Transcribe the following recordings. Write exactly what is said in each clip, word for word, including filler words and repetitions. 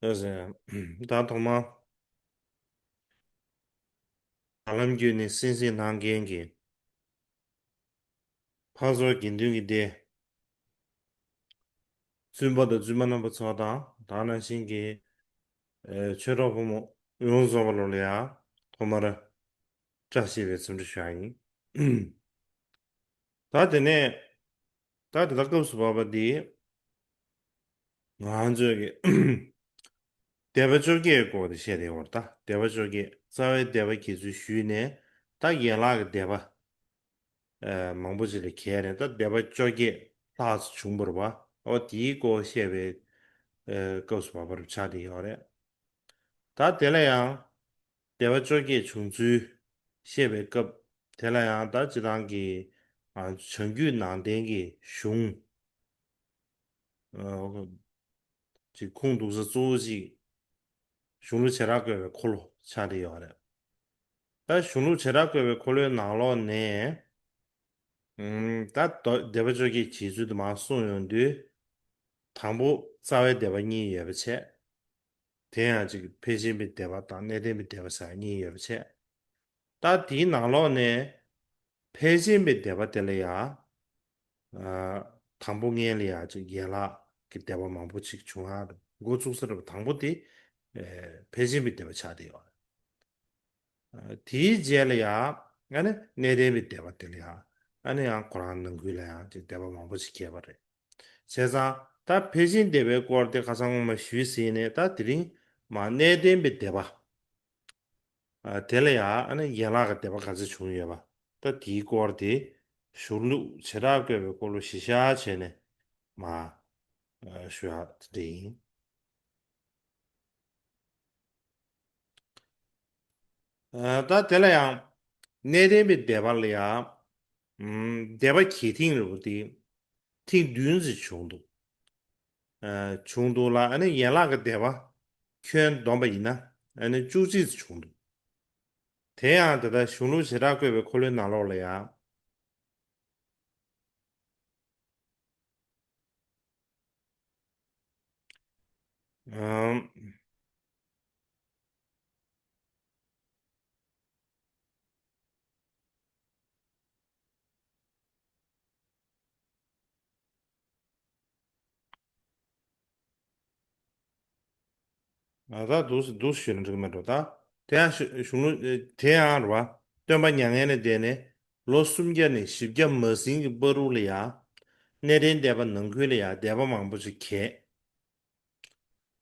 ལགས་སོ། ད་ཐོག་མར་ད་ལམ་བརྒྱུད་ནས་གསན་གཟིགས་གནང་མཁན་གྱི་འཕགས་ཚོགས་དགེ་འདུན་གྱི་སྡེ། བཙུན་པ་དང་བཙུན་མ་རྣམ་པ་ཚོ་དང་། ད་ག་ནང་བཞིན་གྱི་ཨེ་ཆོས་གྲོགས་ཕོ་མོ་ཡོངས་རྫོགས་པ་ལོ་ལ་ཡང་ཐོག་མར་བཀྲ་ཤིས་པའི་འཚམས་འདྲི་ཞུ་ཡ་ཡིན། ད་དེ་ནས་ད་དེ་ལྟར་སྐབས་སུ་བབ་པ་འདི། ང་ཚོས་ཀྱི་སྡེ་པ་བཅོ་བརྒྱད་སྐོར་དེ་བཤད་དེ་ཡོད་རེད། ད་སྡེ་པ་བཅོ་བརྒྱད། རྩ་བའི་སྡེ་པ་བརྒྱད་ཚུལ་ཞུས་ནས། ད་ཡན་ལག་གི་སྡེ་པ་ཨ་མང་པོ་ཅིག་ལ་གྱེས་ནས། ད་སྡེ་པ་བཅོ་བརྒྱད་ལྷག་ཙམ་བྱུང་བ་རེད་པ། འོ་དེའི་སྐོར་བཤད་པའི་ཨ་སྐབས་སུ་བབ་པ་རུ་ཆགས་བསྡད་ཡོད་རེད། ད་དེ་ལ་ཡང་སྡེ་པ་བཅོ་བརྒྱད་བྱུང་ཚུལ་བཤད་པའི་སྐབས། དེ་ལ་ཡང་ད་སྤྱིར་བཏང་གི་ཨ་བྱང་རྒྱུད་ནང་བསྟན་གྱི་གཞུང་ཨ་ཅིག་ཁུངས་གཏུགས་ས་གཙོ་བོ་གཅིག་གཞུང་ལུགས་བྱེ་བྲག་བཀོད་པའི་འཁོར་ལོ་ཆགས་བསྡད་ཡོད་རེད། ད་གཞུང་ལུགས་བྱེ་བྲག་བཀོད་པའི་འཁོར་ལོའི་ནང་ལོགས་ནས་ཨམ་ད་སྡེ་པ་བཅོ་བརྒྱད་གྱེས་ཚུལ་དུ་མར་གསུངས་ཡོང་དུས། དང་པོ་རྩ་བའི་སྡེ་པ་གཉིས་ཡོད་པ་བྱས། དེ་ཡང་གཅིག་ཕལ་ཆེན་པའི་སྡེ་པ་དང་གནས་བརྟན་པའི་སྡེ་པ་ཟེར་གཉིས་ཡོད་པ་བྱས། ད་དེའི་ནང་ལོགས་ནས་ཕལ་ཆེན་པའི་སྡེ་པ་དེ་ལ་ཡང་ཨ་དང་པོ་ངན་ལ་ཡང་གཅིག་ཡན་ལག་གི་སྡེ་པ་མང་པོ་ཅིག་བྱུང་ཡ་རེད། འགོ་བཙུགས་ས་རེད་པ། དང་པོ་དེ་ཨེ་ཕལ་ཆེན་པའི་སྡེ་པ་ཆགས་བསྡད་ཡོད་རེད། ཨ་དེའི་རྗེས་ལ་ཡང་ཨ་ནི་གནས་བརྟན་པའི་སྡེ་པ་དེ་ལ་ཡང་ཨ་ནི་ཡང་ཁོ་རང་ནང་ཁུལ་ལ་ཡང་ཅིག་སྡེ་པ་མང་པོ་ཅིག་གྱེས་པ་རེད། བྱས་ཙང་ད་ཕལ་ཆེན་སྡེ་པའི་སྐོར་དེ་ཁ་སང་སྔོན་མ་ཞུས་ཟིན་ནས། ད་དེ་རིང་མར་གནས་བརྟན་པའི་སྡེ་པ་ཨ་དེ་ལ་ཡང་ཨ་ནི་ཡན་ལག་གི་སྡེ་པ་ག་ཚོད་བྱུང་ཡོད་པ། ད་དེའི་སྐོར་དེ་གཞུང་ལུགས་བྱེ་བྲག་བཀོད་པའི་སྐོར་ལ་གཞི་བཞག་བྱས་ནས་མར་ཨ་ཞུ་ཡ་དེ་འདྲ་ཡིན། ཨ་ད་དེ་ལ་ཡང་གནས་བརྟན་པའི་སྡེ་པ་ལ་ཡང་ཨམ་སྡེ་པ་གྱེས་ཐེངས་རེ་བ་དེ་ཐེངས་བདུན་ཙམ་བྱུང་འདུག་ཨ་བྱུང་འདུག་ལ། ཨ་ནི་ཡན་ལག་གི་སྡེ་པ་ཁྱོན་བསྡོམས་པ་ཡིན་ན་ཨ་ནི་བཅུ་གཅིག་ཙམ་བྱུང་འདུག་དེ་ཡང་ད་ལྟ་གཞུང་ལུགས་བྱེ་བྲག་བཀོད་པའི་འཁོར་ལོའི་ནང་ལོགས་ལ་ཡང་ཨམ། ཨ་ད་འདུག་སེ་འདུག་སེ་ཞུས་ན་འགྲིག་གི་མེད་འགྲོ། ད་དེ་ཡང་གཞུང་ལུགས་དེ་ཡང་རེད་པ། སྟོན་པ་མྱ་ངན་ལས་འདས་ནས་ལོ་སུམ་བརྒྱ་ནས་བཞི་བརྒྱ་མ་ཟིན་གྱི་བར་དུ་ལ་ཡང་གནས་བརྟན་སྡེ་པ་ནང་ཁུལ་ལ་ཡང་སྡེ་པ་མང་པོ་ཅིག་གྱེས།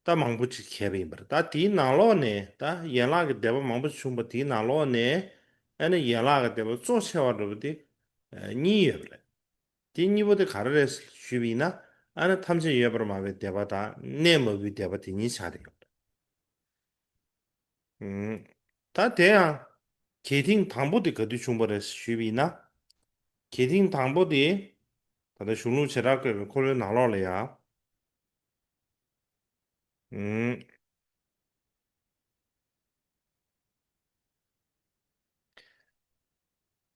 ད་མང་པོ་ཅིག་གྱེས་པ་ཡིན་པ་རེད། ད་དེའི་ནང་ལོགས་ནས་ད་ཡན་ལག་གི་སྡེ་པ་མང་པོ་བྱུང་བ་དེའི་ནང་ལོགས་ནས་ཨ་ནི་ཡན་ལག་གི་སྡེ་པ་གཙོ་ཆེ་བ་འདྲ་པོ་དེ་ཨ་གཉིས་ཡོད་པ་རེད། དེ་གཉིས་པོ་དེ་ག་རེ་རེད་ཞུས་པ་ཡིན་ན། ཨ་ནི་ཐམས་ཅད་ཡོད་པར་སྨྲ་བའི་སྡེ་པ་དང་གནས་མ་བུའི་སྡེ་པ་དེ་གཉིས་ཆགས་བསྡད་ཡོད་པ་རེད། ཨུམ། ད་དེ་ཡང་གྱེས་ཐེངས་དང་པོ་དེ་ག་དུས་བྱུང་བ་རེད་ཞུས་པ་ཡིན་ན། གྱེས་ཐེངས་དང་པོ་དེ་ད་ལྟ་གཞུང་ལུགས་བྱེ་བྲག་བཀོད་པའི་འཁོར་ལོའི་ནང་ལོགས་ལ་ཡང་། ཨུམ།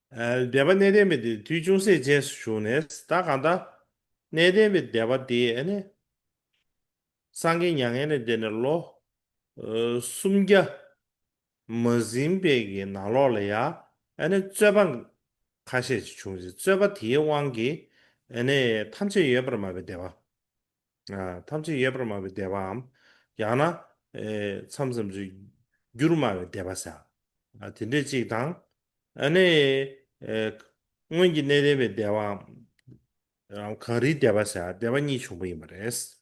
ཨ་སྡེ་པ་གནས་བརྟན་པའི་དེ་དུས་ཅུང་ཟད་རྗེས་སུ་ཞུགས་ནས། ད་གང་ལྟར་གནས་བརྟན་པའི་སྡེ་པ་དེ་ཨ་ནི་སངས་རྒྱས་མྱ་ངན་ལས་འདས་ནས་ལོ་ཨ་སུམ་བརྒྱ་མ་ཟིན་པའི་གི་ནང་ལོགས་ལ་ཡང་ཨ་ནི་རྩོད་པ་ཁ་ཤས་ཅིག་བྱུང་ཞིང་། རྩོད་པ་དེའི་དབང་གིས་ཨ་ནི་ཐམས་ཅད་ཡོད་པར་སྨྲ་བའི་སྡེ་པ། ཨ་ཐམས་ཅད་ཡོད་པར་སྨྲ་བའི་སྡེ་པའམ། ཡང་ན་ཨེ་མཚམས་མཚམས་ཅིག་འགྱུར་སྨྲ་བའི་སྡེ་པ་ཟེར། ཨ་དེ་འདྲས་གཅིག་དང་། ཨ་ནི་ཨེ་སྔོན་གྱི་གནས་བརྟན་པའི་སྡེ་པའམ། ཨ་གངས་རིའི་སྡེ་པ་ཟེར་སྡེ་པ་གཉིས་བྱུང་བ་ཡིན་པ་རེད།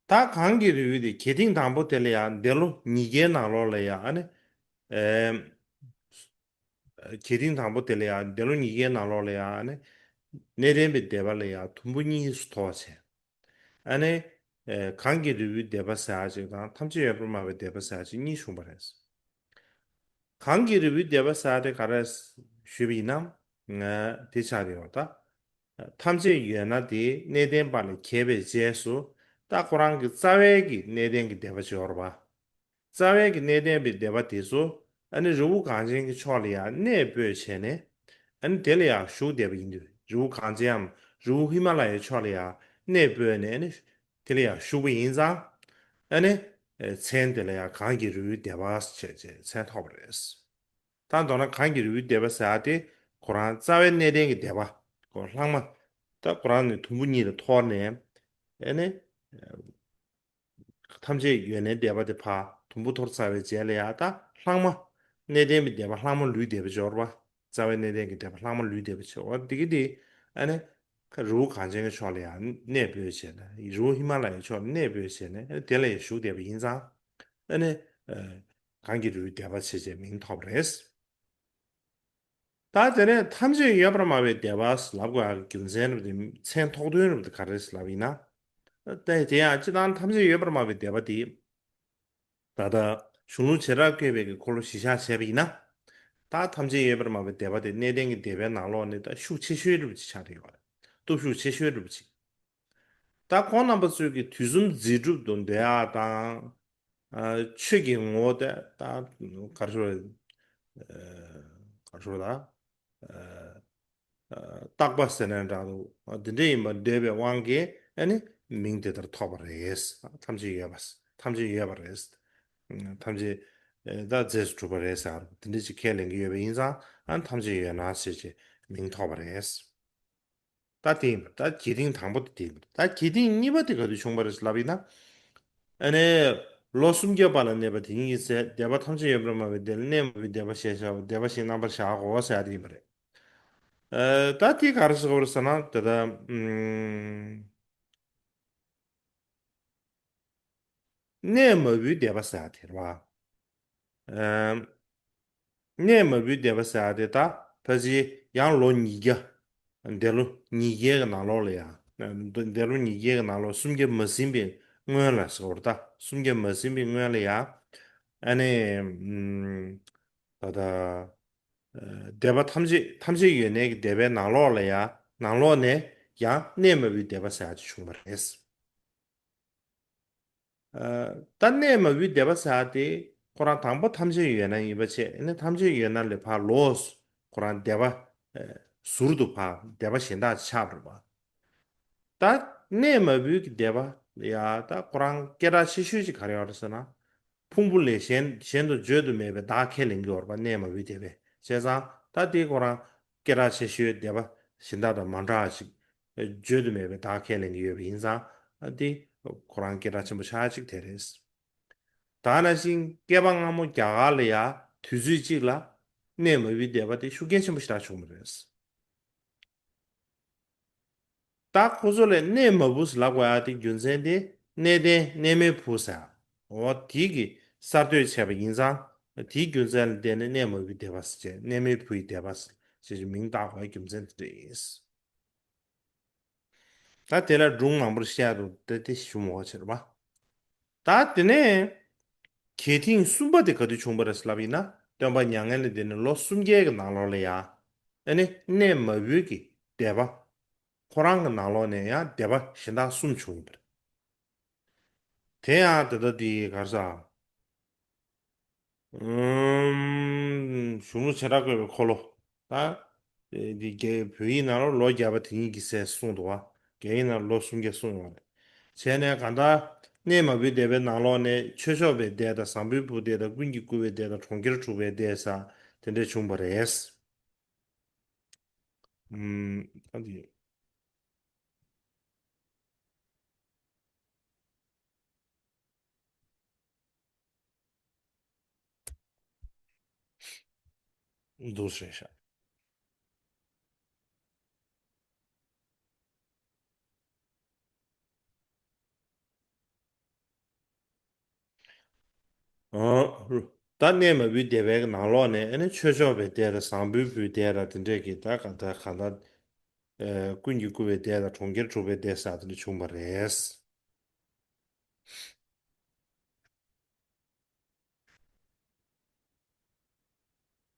ད་གངས་ཀྱི་རི་བོ་དེ་གྱེས་ཐེངས་དང་པོ་དེ་ལ་ཡང་འདས་ལོ་ཉིས་བརྒྱའི་ནང་ལོགས་ལ་ཡང་ཨ་ནི་ཨེ་གྱེས་ཐེངས་དང་པོ་དེ་ལ་ཡང་འདས་ལོ་ཉིས་བརྒྱའི་ནང་ལོགས་ལ་ཡང་ཨ་ནི་གནས་བརྟན་པའི་སྡེ་པ་ལ་ཡང་དུམ་བུ་གཉིས་སུ་འཐོར་བ་བྱས། ཨ་ནི་ཨེ་གངས་ཀྱི་རི་བོའི་སྡེ་པ་ཟེར་ཡ་ཅིག་དང་ཐམས་ཅད་ཡོད་པར་སྨྲ་བའི་སྡེ་པ་ཟེར་ཡ་ཅིག་གཉིས་བྱུང་བ་རེད། གངས་ཀྱི་རི་བོའི་སྡེ་པ་ཟེར་ཡ་དེ་ག་རེ་ཞུས་པ་ཡིན་ན། ཨ་དེ་ཆགས་ཡོད་ད། ཐམས་ཅད་ཡོད་ན་དེ་གནས་བརྟན་པ་ལ་གྱེས་པའི་རྗེས་སུ། ད་ཁོ་རང་གི་རྩ་བའི་གི་གནས་བརྟན་གྱི་སྡེ་པ་ཅིག་ཡོད་རེད་པ། རྩ་བའི་གི་གནས་བརྟན་པའི་སྡེ་པ་དེ་ཚོ་ཨ་ནི་རི་བོ་གངས་ཅན་གྱི་ཕྱོགས་ལ་ཡང་གནས་སྤོས་བྱས་ནས། ཨ་ནི་དེ་ལ་ཡང་བཞུགས་བསྡད་པ་ཡིན་དུས། རི་བོ་གངས་ཅན་འམ་ རི་བོ་ཧི་མ་ལ་ཡའི་ཕྱོགས་ལ་ཡང་གནས་སྤོས་ནས་ནི་དེ་ལ་ཡང་བཞུགས་པ་ཡིན་ཙང་། ཨ་ནི་མཚན་དེ་ལ་ཡང་གངས་ཀྱི་རི་བོའི་སྡེ་པ་ཞེས་བྱས་མཚན་ཐོགས་པ་རེད། ད་མདོར་ན་གངས་ཀྱི་རི་བོའི་སྡེ་པ་ཟེར་ཡ་དེ་ཁོ་རང་རྩ་བའི་གནས་བརྟན་གྱི་སྡེ་པ་ཁོ་ལྷག་མ། ད་ཁོ་རང་ནི་དུམ་བུ་གཉིས་ལ་འཐོར་ནས་ཨ་ནི། ཐམས་ཅད་ཡོད་ནའི་སྡེ་པ་དེ་ཕར་དུམ་བུ་འཐོར་ཚར་བའི་རྗེས་ལ་ཡང་ད་ལྷག་མ། གནས་བརྟན་པའི་སྡེ་པ་ལྷག་མ་ལུས་སྡེ་པ་སྦྱོར་བ། རྩ་བའི་གནས་བརྟན་གྱི་སྡེ་པ་ལྷག་མ་ལུས་སྡེ་པ་སྦྱོར་བ་འདི་གི་དེ། ཨ་ནི། རི་བོ་གངས་ཅན་གྱི་ཕྱོགས་ལ་ཡང་གནས་སྤོས་བྱས་ནས་རི་བོ་ཧི་མ་ལ་ཡའི་ཕྱོགས་ལ་གནས་སྤོས་བྱས་ནས་ཨ་ནི་དེ་ལ་ཡང་བཞུགས་བསྡད་པ་ཡིན་ཙང་། ཨ་ནི། གངས་ཀྱི་རི་བོའི་སྡེ་པ་ཞེས་བྱའི་མིང་ཐོབ་པ་རེད། ད་དེ་ནས་ཐམས་ཅད་ཡོད་པར་སྨྲ་བའི་སྡེ་པ་ལབ་དགོས་ཡག་གི་རྒྱུ་མཚན་རབ་དེ་མཚན་ཐོགས་དོན་རབ་དེ་ག་རེ་ལབ་ཡིན་ན། ད་དེ་ཡང་སྤྱིར་བཏང་ཐམས་ཅད་ཡོད་པར་སྨྲ་བའི་སྡེ་པ་དེ། ད་ལྟ་གཞུང་ལུགས་བྱེ་བྲག་བཀོད་པའི་གི་འཁོར་ལོ་གཞི་བཞག་བྱས་པ་ཡིན་ན། ད་ཐམས་ཅད་ཡོད་པར་སྨྲ་བའི་སྡེ་པ་དེ་གནས་བརྟན་གྱི་སྡེ་པའི་ནང་ལོགས་ནས་ད་ཤུགས་ཆེ་ཤོས་རབ་ཅིག་ཆགས་ཀྱི་ཡོད་རེད། སྟོབས་ཤུགས་ཆེ་ཤོས་རབ་ཅིག་ད་ཁོང་རྣམ་པ་ཚོས་ཀྱི་དུས་གསུམ་རྫས་གྲུབ་ཏུ་འདོད་ཡག་དང་། ཨ། ཆོས་ཀྱི་ངོ་བོ་དེ་ད་ག་རེ་ཞུ་དགོས་རེད། ག་རེ་ཞུ་དགོས་རེད་ད། ཨ། ཨ། རྟག་པ་ཟེར་ན་འདྲ་འདུག་འདི་འདྲ་ཡིན་པ་འདོད་པའི་དབང་གིས་ཨ་ནི་མིང་དེ་ལྟར་ཐོགས་པ་རེད། ཐམས་ཅད་ཡོད་པ། ཐམས་ཅད་ཡོད་པ་རེད། ཐམས་ཅད་ད་རྫས་སུ་གྲུབ་པ་རེད་ཟེར་འདི་འདྲ་ཅིག་ཁས་ལེན་གྱི་ཡོད་པ་ཡིན་ཙང་ཨ་ཐམས་ཅད་ཡོད་ན་ཞེས་ཀྱི་མིང་ཐོགས་པ་རེད། ད་དེ་ཡིན་པ། ད་གྱེས་སྟེང་དང་པོ་དེ་དེ་ཡིན་པ། ད་གྱེས་སྟེང་གཉིས་པ་དེ་ག་དུས་བྱུང་བ་རེད་ལབ་ཡིན་ན། ཨ་ནི། ལོ་སུམ་བརྒྱ་པ་ལ་གནས་པ་དེ་ཉིད་ཀྱི་ཚེ་སྡེ་པ་ཐམས་ཅད་ཡོད་པར་སྨྲ་བའི་སྡེ་ལ་གནས་མ་བུའི་སྡེ་པ་ཞེས་བྱ་བ་སྡེ་པ་བཞིན་རྣམ་པར་གཞག་གོ་ཟེར་ཡ་དེ་ཡིན་པ་རེད། ཨ། ད་དེ་ག་རེ་ཟེར་དགོས་རེད་ཟེར་ན་དེ་ད། ཨུམ། གནས་མ་བུའི་སྡེ་པ་ཟེར་ཡ་དེ་རེད་བ། ཨ། གནས་མ་བུའི་སྡེ་པ་ཟེར་ཡ་དེ་ད་ཕལ་ཆེར་ཡང་ལོ་ཉིས་བརྒྱ། འདས་ལོ་ཉིས་བརྒྱའི་ནང་ལོགས་ལ་ཡང་། འདས་ལོ་ཉིས་བརྒྱའི་ནང་ལོགས་སུམ་བརྒྱ་མ་ཟིན་པའི་སྔོན་ལ་ཟེར་བ་རེད་ད། སུམ་བརྒྱ་མ་ཟིན་པའི་སྔོན་ལ་ཡང་། ཨ་ནི། ཨམ། ད་ལྟ། ཨ། སྡེ་པ་ཐམས་ཅད་ཐམས་ཅད་ཡོད་གནས་ཀྱི་སྡེ་པའི་ནང་ལོགས་ལ་ཡང་ནང་ལོགས་ནས་ཡང་གནས་མ་བུའི་སྡེ་པ་ཟེར་ཡ་ཅིག་བྱུང་བ་རེད། ཨ། ད་གནས་མ་བུའི་སྡེ་པ་ཟེར་ཡ་དེ་ཁོ་རང་དང་པོ་ཐམས་ཅད་ཡོད་ན་ཡིན་པ་བྱས་ཨ་ནི་ཐམས་ཅད་ཡོད་ན་ལས་ཕར་ལོགས་སུ་ཁོ་རང་སྡེ་པ། ཨ། ཟུར་དུ་ཕར་སྡེ་པ་གཞན་དག་ཆགས་པ་རེད་པ། ད་གནས་མ་བུའི་གི་སྡེ་པ་ཡ་ད་ཁོ་རང་སྐད་གྲགས་ཆེ་ཤོས་ཅིག་ག་རེ་ཡོད་རེད་ཟེར་ན། ཕུང་པོ་ལས་གཞན་གཞན་དུ་བརྗོད་དུ་མེད་པའི་བདག་ཁས་ལེན་གྱི་ཡོད་རེད་པ། གནས་མ་བུའི་སྡེ་པས་བྱས་ཙང་ད་དེ་ཁོ་རང་སྐད་གྲགས་ཆེ་ཤོས་སྡེ་པ་གཞན་དག་དང་མ་འདྲ་བ་ཅིག་བརྗོད་དུ་མེད་པའི་བདག་ཁས་ལེན་གྱི་ཡོད་པ་ཡིན་ཙང་ཨ་དེ་ཁོ་རང་སྐད་གྲགས་ཆེན་པོ་ཆགས་ཅིག་དེ་རེད། ད་ནང་བཞིན་བསྐལ་པ་སྔ་མོ་རྒྱ་གར་ལ་ཡ་དུས་ཚོད་གཅིག་ལ་གནས་མ་བུའི་སྡེ་པ་དེ་ཤུགས་རྐྱེན་ཆེན་པོ་ཞེ་དྲག་བྱུང་བ་རེད། ད་ཁོ་ཚོ་ལ་གནས་མ་བུ་ཟེར་ལབ་དགོས་ཡ་དེ་རྒྱུ་མཚན་དེ་གནས་བརྟན་གནས་མལ་བུ་ཟེར། འོ་དེ་གི་གསར་གཏོད་བྱས་པ་ཡིན་ཙང་དེའི་རྒྱུ་མཚན་ལ་བརྟེན་ནས་གནས་མ་བུའི་སྡེ་པ་ཟེར་བྱས་གནས་མལ་བུ་ཡི་སྡེ་པ་ཟེར་བྱས་མིང་བཏགས་དགོས་ཡ་རྒྱུ་མཚན་དེ་རེད། ད་དེ་ལ་སྒྲུང་མང་པོར་བཤད་འདུག་དེ་དེ་ཞུ་མ་དགོས་ཕྱིར་བ། ད་དེ་ནས་གྱེས་སྟེང་གསུམ་པ་དེ་ག་དུས་བྱུང་བ་རེད་ལབ་ཡིན་ན་སྟོན་པ་མྱ་ངན་ལས་འདས་ནས་ལོ་སུམ་བརྒྱའི་གི་ནང་ལོགས་ལ་ཡ། ཨ་ནི་གནས་མ་བུའི་གི་སྡེ་པ། ཁོ་རང་གི་ནང་ལོགས་ནས་ཡང་སྡེ་པ་གཞན་དག་གསུམ་བྱུང་ཡོད་པ་རེད། དེ་ཡང་དེ་ལྟ་དེ་ག་རེ་ཟ། ཨུམ། གཞུང་ལུགས་བྱེ་བྲག་བཀོད་པའི་འཁོར་ལོ། ད། འདི་རྒྱ་བོད་ཡིག་ནང་ལ་ལོ་བརྒྱ་པ་དེ་ཉིད་ཀྱི་སྲས་གསུངས་འདུག་བ། རྒྱ་ཡིག་ནང་ལ་ལོ་སུམ་བརྒྱ་གསུངས་ཡོད་རེད། བྱས་ནས་གང་ལྟར་གནས་མ་བུའི་སྡེ་པའི་ནང་ལོགས་ནས་ཆོས་མཆོག་པའི་སྡེ་དང་བཟང་པོའི་བུའི་སྡེ་དང་ཀུན་གྱིས་བཀུར་བའི་སྡེ་དང་གྲོང་ཁྱེར་དྲུག་པའི་སྡེ་ས་དེ་འདྲས་བྱུང་བ་རེད། ཨུམ། ཨ་འདི། འདུག་ཟེར་ཤག་ཨོ། ད་གནས་མ་བུའི་སྡེ་པའི་ནང་ལོགས་ནས་ཨ་ནི་ཆོས་མཆོག་པའི་སྡེ་ར་བཟང་པོའི་བུའི་སྡེ་ར་དེ་འདྲས་ཀྱི་ད་ག་ད་ག་ད། ཨེ། ཀུན་གྱིས་བཀུར་བའི་སྡེ་དང་གྲོང་ཁྱེར་དྲུག་པའི་སྡེ་ས་དེ་འདྲ་བྱུང་བ་རེད།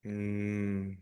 ཨུམ།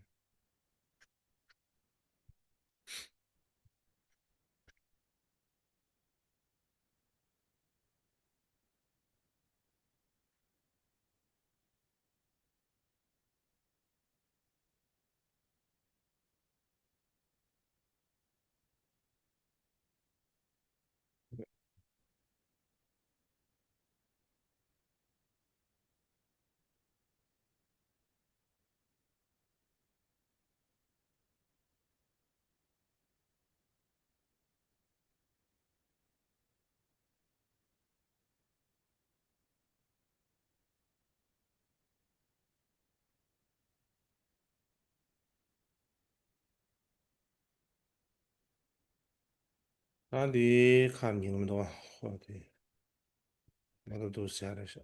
ད་འདི་ཁ་ཉན་མི་འདུག་ཨ། ཁོ་དེ་ང་ད་འདུག་ཟེར་རེད་ཤག་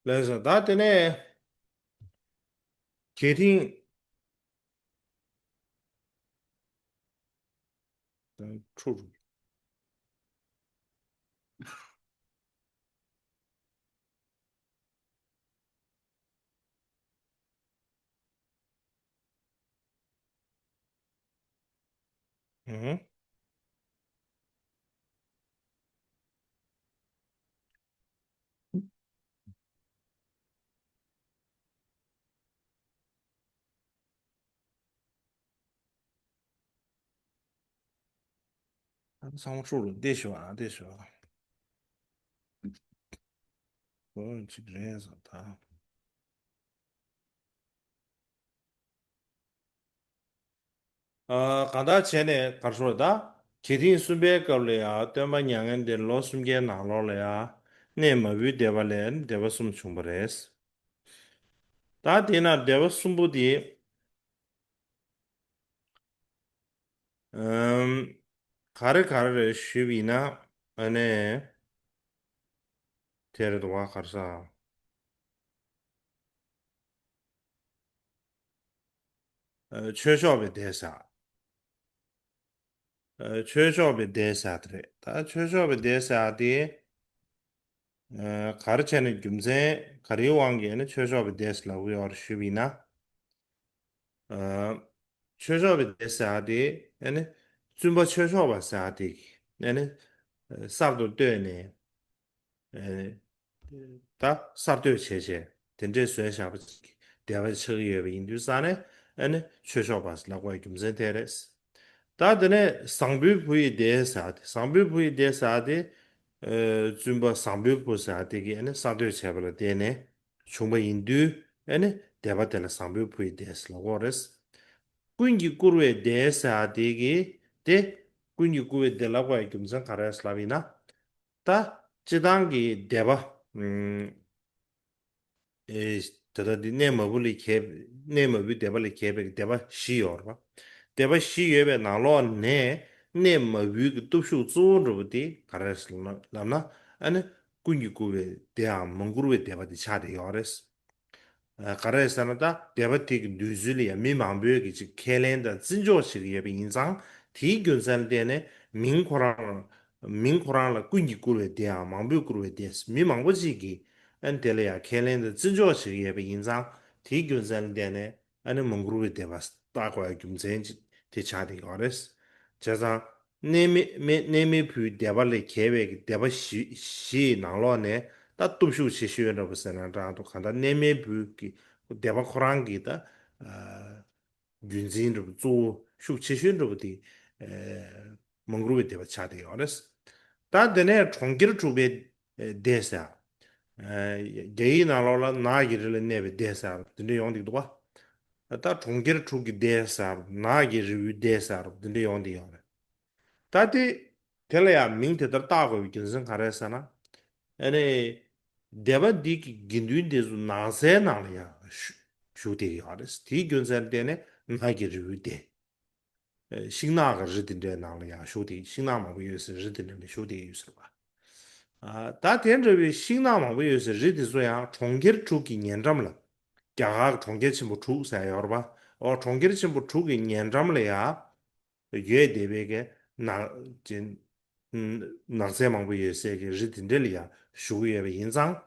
ལགས་སོ། ད་དེ་ནས་གལ་ཏེ། ད་འཁྲུག་རུ། ཨང་། ཚང་མ་ཧྲུག་རུ་བདེ་ཞོག་ཨ་བདེ་ཞོག་འོ་ཅིག་རེད་ཟེར་ད། ཨ། གང་ལྟར་བྱས་ནས་གར་ཤོར་ད། གལ་ཏེ་གསུམ་པའི་སྐབས་ལ་ཡང་སྟོན་པ་མྱ་ངན་འདས་ལོ་གསུམ་བརྒྱའི་ནང་ལོགས་ལ་ཡང་གནས་མ་བུའི་སྡེ་པ་ལས་སྡེ་པ་གསུམ་བྱུང་བ་རེད། ད་དེས་ན་སྡེ་པ་གསུམ་པོ་དེ། ཨམ། ག་རེ་ག་རེ་རེད་ཞུས་པ་ཡིན་ན་ཨ་ནི། དེ་རེད་དོ་བ་ག་རེ་ཟ། ཨ། ཆོས་ཕྱོགས་པའི་སྡེ་ཟེར། ཨ། ཆོས་ཕྱོགས་པའི་སྡེ་ཟེར་དེ་རེད། ད་ཆོས་ཕྱོགས་པའི་སྡེ་ཟེར་དེ། ཨ། ག་རེ་བྱས་ནས་རྒྱུ་མཚན་ག་རེའི་དབང་གིས་ནི་ཆོས་ཕྱོགས་པའི་སྡེ་ཟེར་ལབ་ཀྱི་ཡོད་རེད་ཞུས་པ་ཡིན་ན། ཨ། ཆོས་ཕྱོགས་པའི་སྡེ་ཟེར་དེ་ཨ་ནི་བཙུན་པ་ཆོས་ཕྱོགས་པ་ཟེར་དེ་གིས་ཨ་ནི་གསར་དུ་བཏོད་ནས། ཨ། ད་གསར་གཏོད་བྱས་བྱས་དེ་འདྲས་བཟོས་བཞག་པ་ཅིག་སྡེ་པ་ཆགས་ཀྱི་ཡོད་པ་ཡིན་དུས་ཙང་ནས་ཨ་ནི་ཆོས་ཕྱོགས་པ་ལབ་དགོས་རྒྱུ་མཚན་དེ་རེད། ད་དེ་ནས་བཟང་པོའི་བུ་ཡི་སྡེ་ཟེར་དེ། བཟང་པོའི་བུ་ཡི་སྡེ་ཟེར་དེ། ཨ། བཙུན་པ་བཟང་པོའི་བུ་ཟེར་དེ་གིས་ཨ་ནི་གསར་གཏོད་བྱས་པ་ལ་བརྟེན་ནས་བྱུང་བ་ཡིན་དུས་ཨ་ནི་སྡེ་པ་དེ་ལ་བཟང་པོའི་བུ་ཡི་སྡེ་ཟེར་ལབ་དགོས་རེད། ཀུན་གྱིས་བཀུར་བའི་སྡེ་ཟེར་དེ་གིས་དེ་ཀུན་གྱིས་བཀུར་བའི་སྡེ་ལབ་དགོས་རྒྱུ་མཚན་ག་རེ་ལབ་ཡིན་ན། ད་སྤྱིར་བཏང་གི་སྡེ་པ། ཨུམ། ཨེ། ད་ལྟ་འདི་གནས་མ་བུ་ལས་གྱེས། གནས་མ་བུའི་སྡེ་པ་ལས་གྱེས་པའི་སྡེ་པ་བཞི་ཡོད་རེད་པ། སྡེ་པ་བཞི་ཡོད་པའི་ནང་ལོགས་ནས་གནས་མ་བུའི་གི་སྟོབས་ཤུགས་གཙོ་བོ་འདྲ་པོ་དེ་ག་རེ་རེད་ལབ་ན། ཨ་ནི་ཀུན་གྱིས་བཀུར་བའི་སྡེའམ་མ་བཀུར་བའི་སྡེ་པ་དེ་ཆགས་བསྡད་ཡོད་རེད། ཨ། ག་རེ་ཟེར་ན་ད་སྡེ་པ་དེ་གི་འདུས་ཚུལ་ལ་ཡང་མི་མང་པོས་ཀྱི་ཅིག་ཁས་ལེན་དང་བརྩི་འཇོག་བྱེད་ཀྱི་ཡོད་པ་ཡིན་ཙང་། དེའི་རྒྱུ་མཚན་ལ་བརྟེན་ནས་མིང་ཁོ་རང་། མིང་ཁོ་རང་ལ་ཀུན་གྱིས་བཀུར་བའི་སྡེའམ་མང་པོས་བཀུར་བའི་སྡེ། མི་མང་པོ་ཅིག་གིས་ཨ་ནི་དེ་ལ་ཡང་ཁས་ལེན་དང་བརྩི་འཇོག་བྱེད་ཀྱི་ཡོད་པ་ཡིན་ཙང་། དེའི་རྒྱུ་མཚན་ལ་བརྟེན་ནས་ཨ་ནི་མ་བཀུར་བའི་སྡེ་པ་བཏགས་དགོས་པའི་རྒྱུ་མཚན་ཅིག་དེ་ཆགས་བསྡད་ཡོད་རེད། བྱས་ཙང་། གནས་མལ་མལ་གནས་མལ་བུའི་སྡེ་པ་ལས་གྱེས་པའི་སྡེ་པ་བཞི་བཞི་ཡི་ནང་ལོགས་ནས་ད་སྟོབས་ཤུགས་ཆེ་ཤོས་འདྲ་པོ་ཟེར་ན་འདྲ་འདུག་གང་ལྟར་གནས་མལ་བུ་གི་སྡེ་པ་ཁོ་རང་གི་ད། ཨ། རྒྱུན་འཛིན་འདྲ་པོ་གཙོ་བོ་ཤུགས་ཆེ་ཤོས་འདྲ་པོ་དེ། ཨ། མ་བཀུར་བའི་སྡེ་པ་ཆགས་བསྡད་ཡོད་རེད། ད་དེ་ནས་གྲོང་ཁྱེར་དྲུག་པའི་སྡེ་ཟེར། ཨ། རྒྱ་ཡིག་ནང་ལོགས་ལ་ནགས་ཀྱི་རི་ལ་གནས་པའི་སྡེ་ཟེར་དེ་འདྲ་ཡོང་བསྡད་འདུག་པ། ད་གྲོང་ཁྱེར་དྲུག་གི་སྡེ་ཟེར། ནགས་ཀྱི་རི་བོའི་སྡེ་ཟེར་དེ་འདྲ་ཡོང་བསྡད་ཡོད་རེད། ད་དེ་དེ་ལ་ཡང་མིང་དེ་ལྟར་བཏགས་དགོས་པའི་རྒྱུ་མཚན་ག་རེ་ཟེར་ན། ཨ་ནི་སྡེ་པ་འདི་གི་དགེ་འདུན་དེ་ཚོ་ནགས་ཚལ་ནང་ལ་ཡང་བཞུགས་བསྡད་ཀྱི་ཡོད་རེད། དེའི་རྒྱུ་མཚན་ལ་བརྟེན་ནས་ནགས་ཀྱི་རི་བོའི་སྡེ། ཤིང་ནགས་ཀྱི་རི་དེ་འདྲའི་ནང་ལ་ཡང་བཞུགས་བསྡད། ཤིང་ནགས་མང་པོ་ཡོད་སའི་རི་དེ་འདྲ་ལ་བཞུགས་བསྡད་ཀྱི་ཡོད་ཟེར་བ། ཨ། ད་དེ་འདྲ་བའི་ཤིང་ནགས་མང་པོ་ཡོད་སའི་རི་དེ་ཚོ་ཡང་གྲོང་ཁྱེར་དྲུག་གི་ཉེ་འགྲམ་ལ། རྒྱ་གར་གྱི་གྲོང་ཁྱེར་ཆེན་པོ་དྲུག་ཟེར་ཡོད་རེད་པ། ཨོ། གྲོང་ཁྱེར་ཆེན་པོ་དྲུག་གི་ཉེ་འགྲམ་ལ་ཡང་ཡོད་བསྡད་པའི་གི་ནགས་ཅན། ནགས་ཚལ་མང་པོ་ཡོད་སའི་གི་རི་དེ་འདྲ་ལ་ཡང་བཞུགས་ཡོད་པ་ཡིན་ཙང་།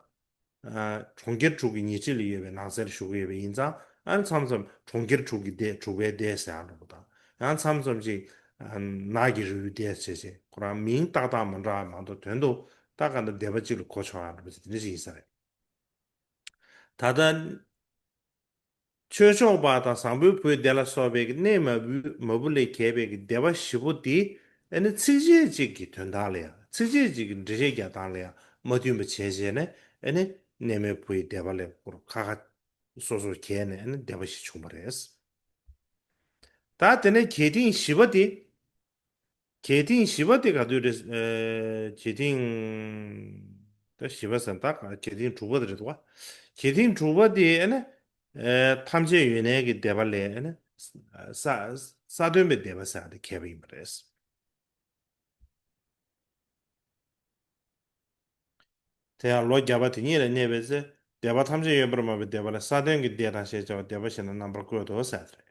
ཨ། གྲོང་ཁྱེར་དྲུག་གི་ཉེ་འཁྲིས་ལ་ཡོད་པའི་ནགས་ཚལ་ལ་བཞུགས་ཡོད་པ་ཡིན་ཙང་། ཨ་ནི་མཚམས་མཚམས་གྲོང་ཁྱེར་དྲུག་གི་སྡེ། དྲུག་པའི་སྡེ་ཟེར་ཡག་འདྲ་པོ་དང་། ཡང་མཚམས་མཚམས་ཅིག་ཨ། ནགས་ཀྱི་རི་བོའི་སྡེ་བྱས་བྱས་ཁོ་རང་མིང་ཏག་ཏག་མ་འདྲ་བ་མ་གཏོགས་དོན་དུ་ད་ག་འདྲ་སྡེ་པ་གཅིག་ལ་གོ་ཆོག་ཡག་འདྲ་པོ་ཅིག་དེ་འདྲ་ཞིག་ཡིན་ས་རེད། ད་ལྟ་ཆོས་ཕྱོགས་པ་དང་བཟང་པོའི་བུའི་སྡེ་ལ་སོགས་པའི་གནས་མ་བུ་མ་བུ་ལས་གྱེས་པའི་སྡེ་པ་བཞི་པོ་དེ་ཨ་ནི་ཚིགས་བཅད་གཅིག་གི་དོན་དག་ལ་ཡང་། ཚིགས་བཅད་གཅིག་གི་འགྲེལ་བཤད་རྒྱག་སྟངས་ལ་ཡང་མ་མཐུན་པ་བྱས་བྱས་ནས། ཨ་ནི་གནས་མལ་བུ་ཡི་སྡེ་པ་ལས་ཁ་ཁ་སོ་སོར་གྱེས་ནས་ཨ་ནི་སྡེ་པ་བཞི་བྱུང་བ་རེད། ད་དེ་ནས་གལ་ཏེ་བཞི་པ་དེ། གལ་ཏེ་བཞི་པ་དེ་ག་དུས་རེད། ཨེ། གལ་ཏེ། ད་བཞི་པ་ཟེར་ན་ད་གལ་ཏེ་དྲུག་པ་དེ་རེད་འདུག་ག་གལ་ཏེ་དྲུག་པ་དེ་ཨ་ནི། ཨེ། ཐམས་ཅད་ཡོད་གནས་ཀྱི་བཟླས་པ་ལས་ཨ་ནི། ས་ས་དོན་པའི་བཟླས་པ་ཟེར་ཡ་དེ་གྱེས་པ་ཡིན་པ་རེད། དེ་ཡང་ལོ་བརྒྱ་པ་དེ་ཉིད་ལ་གནས་པའི་ཚེ། བཟླས་པ་ཐམས་ཅད་ཡོད་པར་སྨྲ་བའི་བཟླས་པ་ལས་ས་དོན་གྱི་བཟླས་དང་ཞེས་བྱ་བ་བཟླས་པ་བཞི་ན་རྣམ་པར་བཀོད་དོ་ཟེར་ཏེ།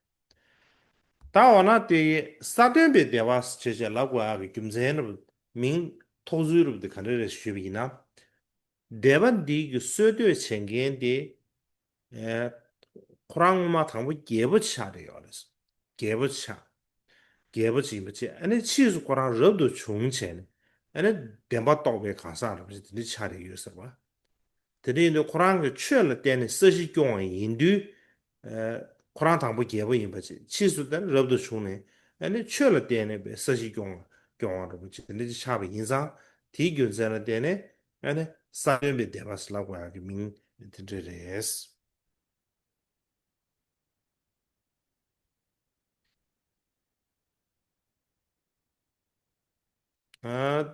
ད་འོ་ན་དེ་ས་དོན་པའི་བཟླས་པ་ཞེས་བྱ་ལབ་དགོས་ཡག་གི་རྒྱུ་མཚན་རུ། མིང་ཐོགས་ཚུལ་རུ་དེ་ག་འདྲ་རེད་ཞུས་པ་ཡིན་ན། བཟླས་པ་འདི་གི་སྲོལ་གཏོད་བྱེད་མཁན་དེ། ཨེ། ཁོ་རང་སྔོན་མ་དང་པོ་རྒྱལ་པོ་ཆགས་བསྡད་ཡོད་རེད། རྒྱལ་པོ་ཆགས། རྒྱལ་པོ་ཅིག་ཡིན་པ་བྱས། ཨ་ནི་ཕྱིས་སུ་ཁོ་རང་རབ་ཏུ་བྱུང་བྱས་ནས། ཨ་ནི་བདེན་པ་རྟོགས་པའི་གང་ཟག་འདྲ་པོ་ཞིག་དེ་འདྲ་ཆགས་བསྡད་ཡོད་ཟེར་བ། དེ་འདྲ་ཡིན་དུས་ཁོ་རང་གི་ཆོས་ལ་བརྟེན་ནས་ས་གཞི་སྐྱོང་བ་ཡིན་དུས། ཨེ། ཁོ་རང་དང་པོ་རྒྱལ་པོ་ཡིན་པ་བྱས། ཕྱིས་སུ་དེ་རབ་ཏུ་བྱུང་ནས། ཨ་ནི་ཆོས་ལ་བརྟེན་ནས་པའི་ས་གཞི་སྐྱོང་བ། སྐྱོང་བ་འདྲ་པོ་ཅིག་དེ་འདྲ་ཅིག་ཆགས་པ་ཡིན་ཙང་། དེའི་རྒྱུ་མཚན་ལ་བརྟེན་ནས། ཨ་ནི་ས་དོན་པའི་བཟླས་པ་ཟེར་ལབ་དགོས་ཡག་གི་མིང་དེ་འདྲ་རེད། ཨ།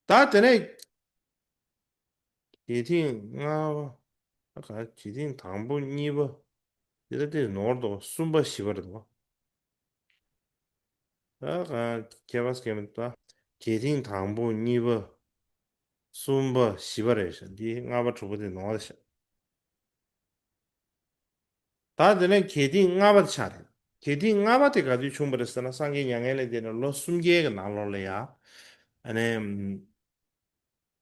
ད་དེ་ནས་གལ་ཏེ་ལྔ་པ། ད་ག་གལ་ཏེ་དང་པོ་གཉིས་པ། དེ་ལ་དེ་ནོར་འདུག་གསུམ་པ་བཞི་པ་རེད་འདུག་ད་ག་ཁྱད་པར་སྐྱེ་མི་འདུག་ད་གལ་ཏེ་དང་པོ་གཉིས་པ། གསུམ་པ་བཞི་པ་རེད་ཤག་འདི་ལྔ་པ་དྲུག་པ་དེ་ནོར་ཤག་ད་དེ་ནས་གལ་ཏེ་ལྔ་པ་དེ་ཆགས་རེད། གལ་ཏེ་ལྔ་པ་དེ་ག་དུས་བྱུང་བ་རེད་ཟེར་ན། སངས་རྒྱས་མྱ་ངན་ལས་འདས་ནས་ལོ་སུམ་བརྒྱའི་གི་ནང་ལོགས་ལ་ཡ། ཨ་ནི།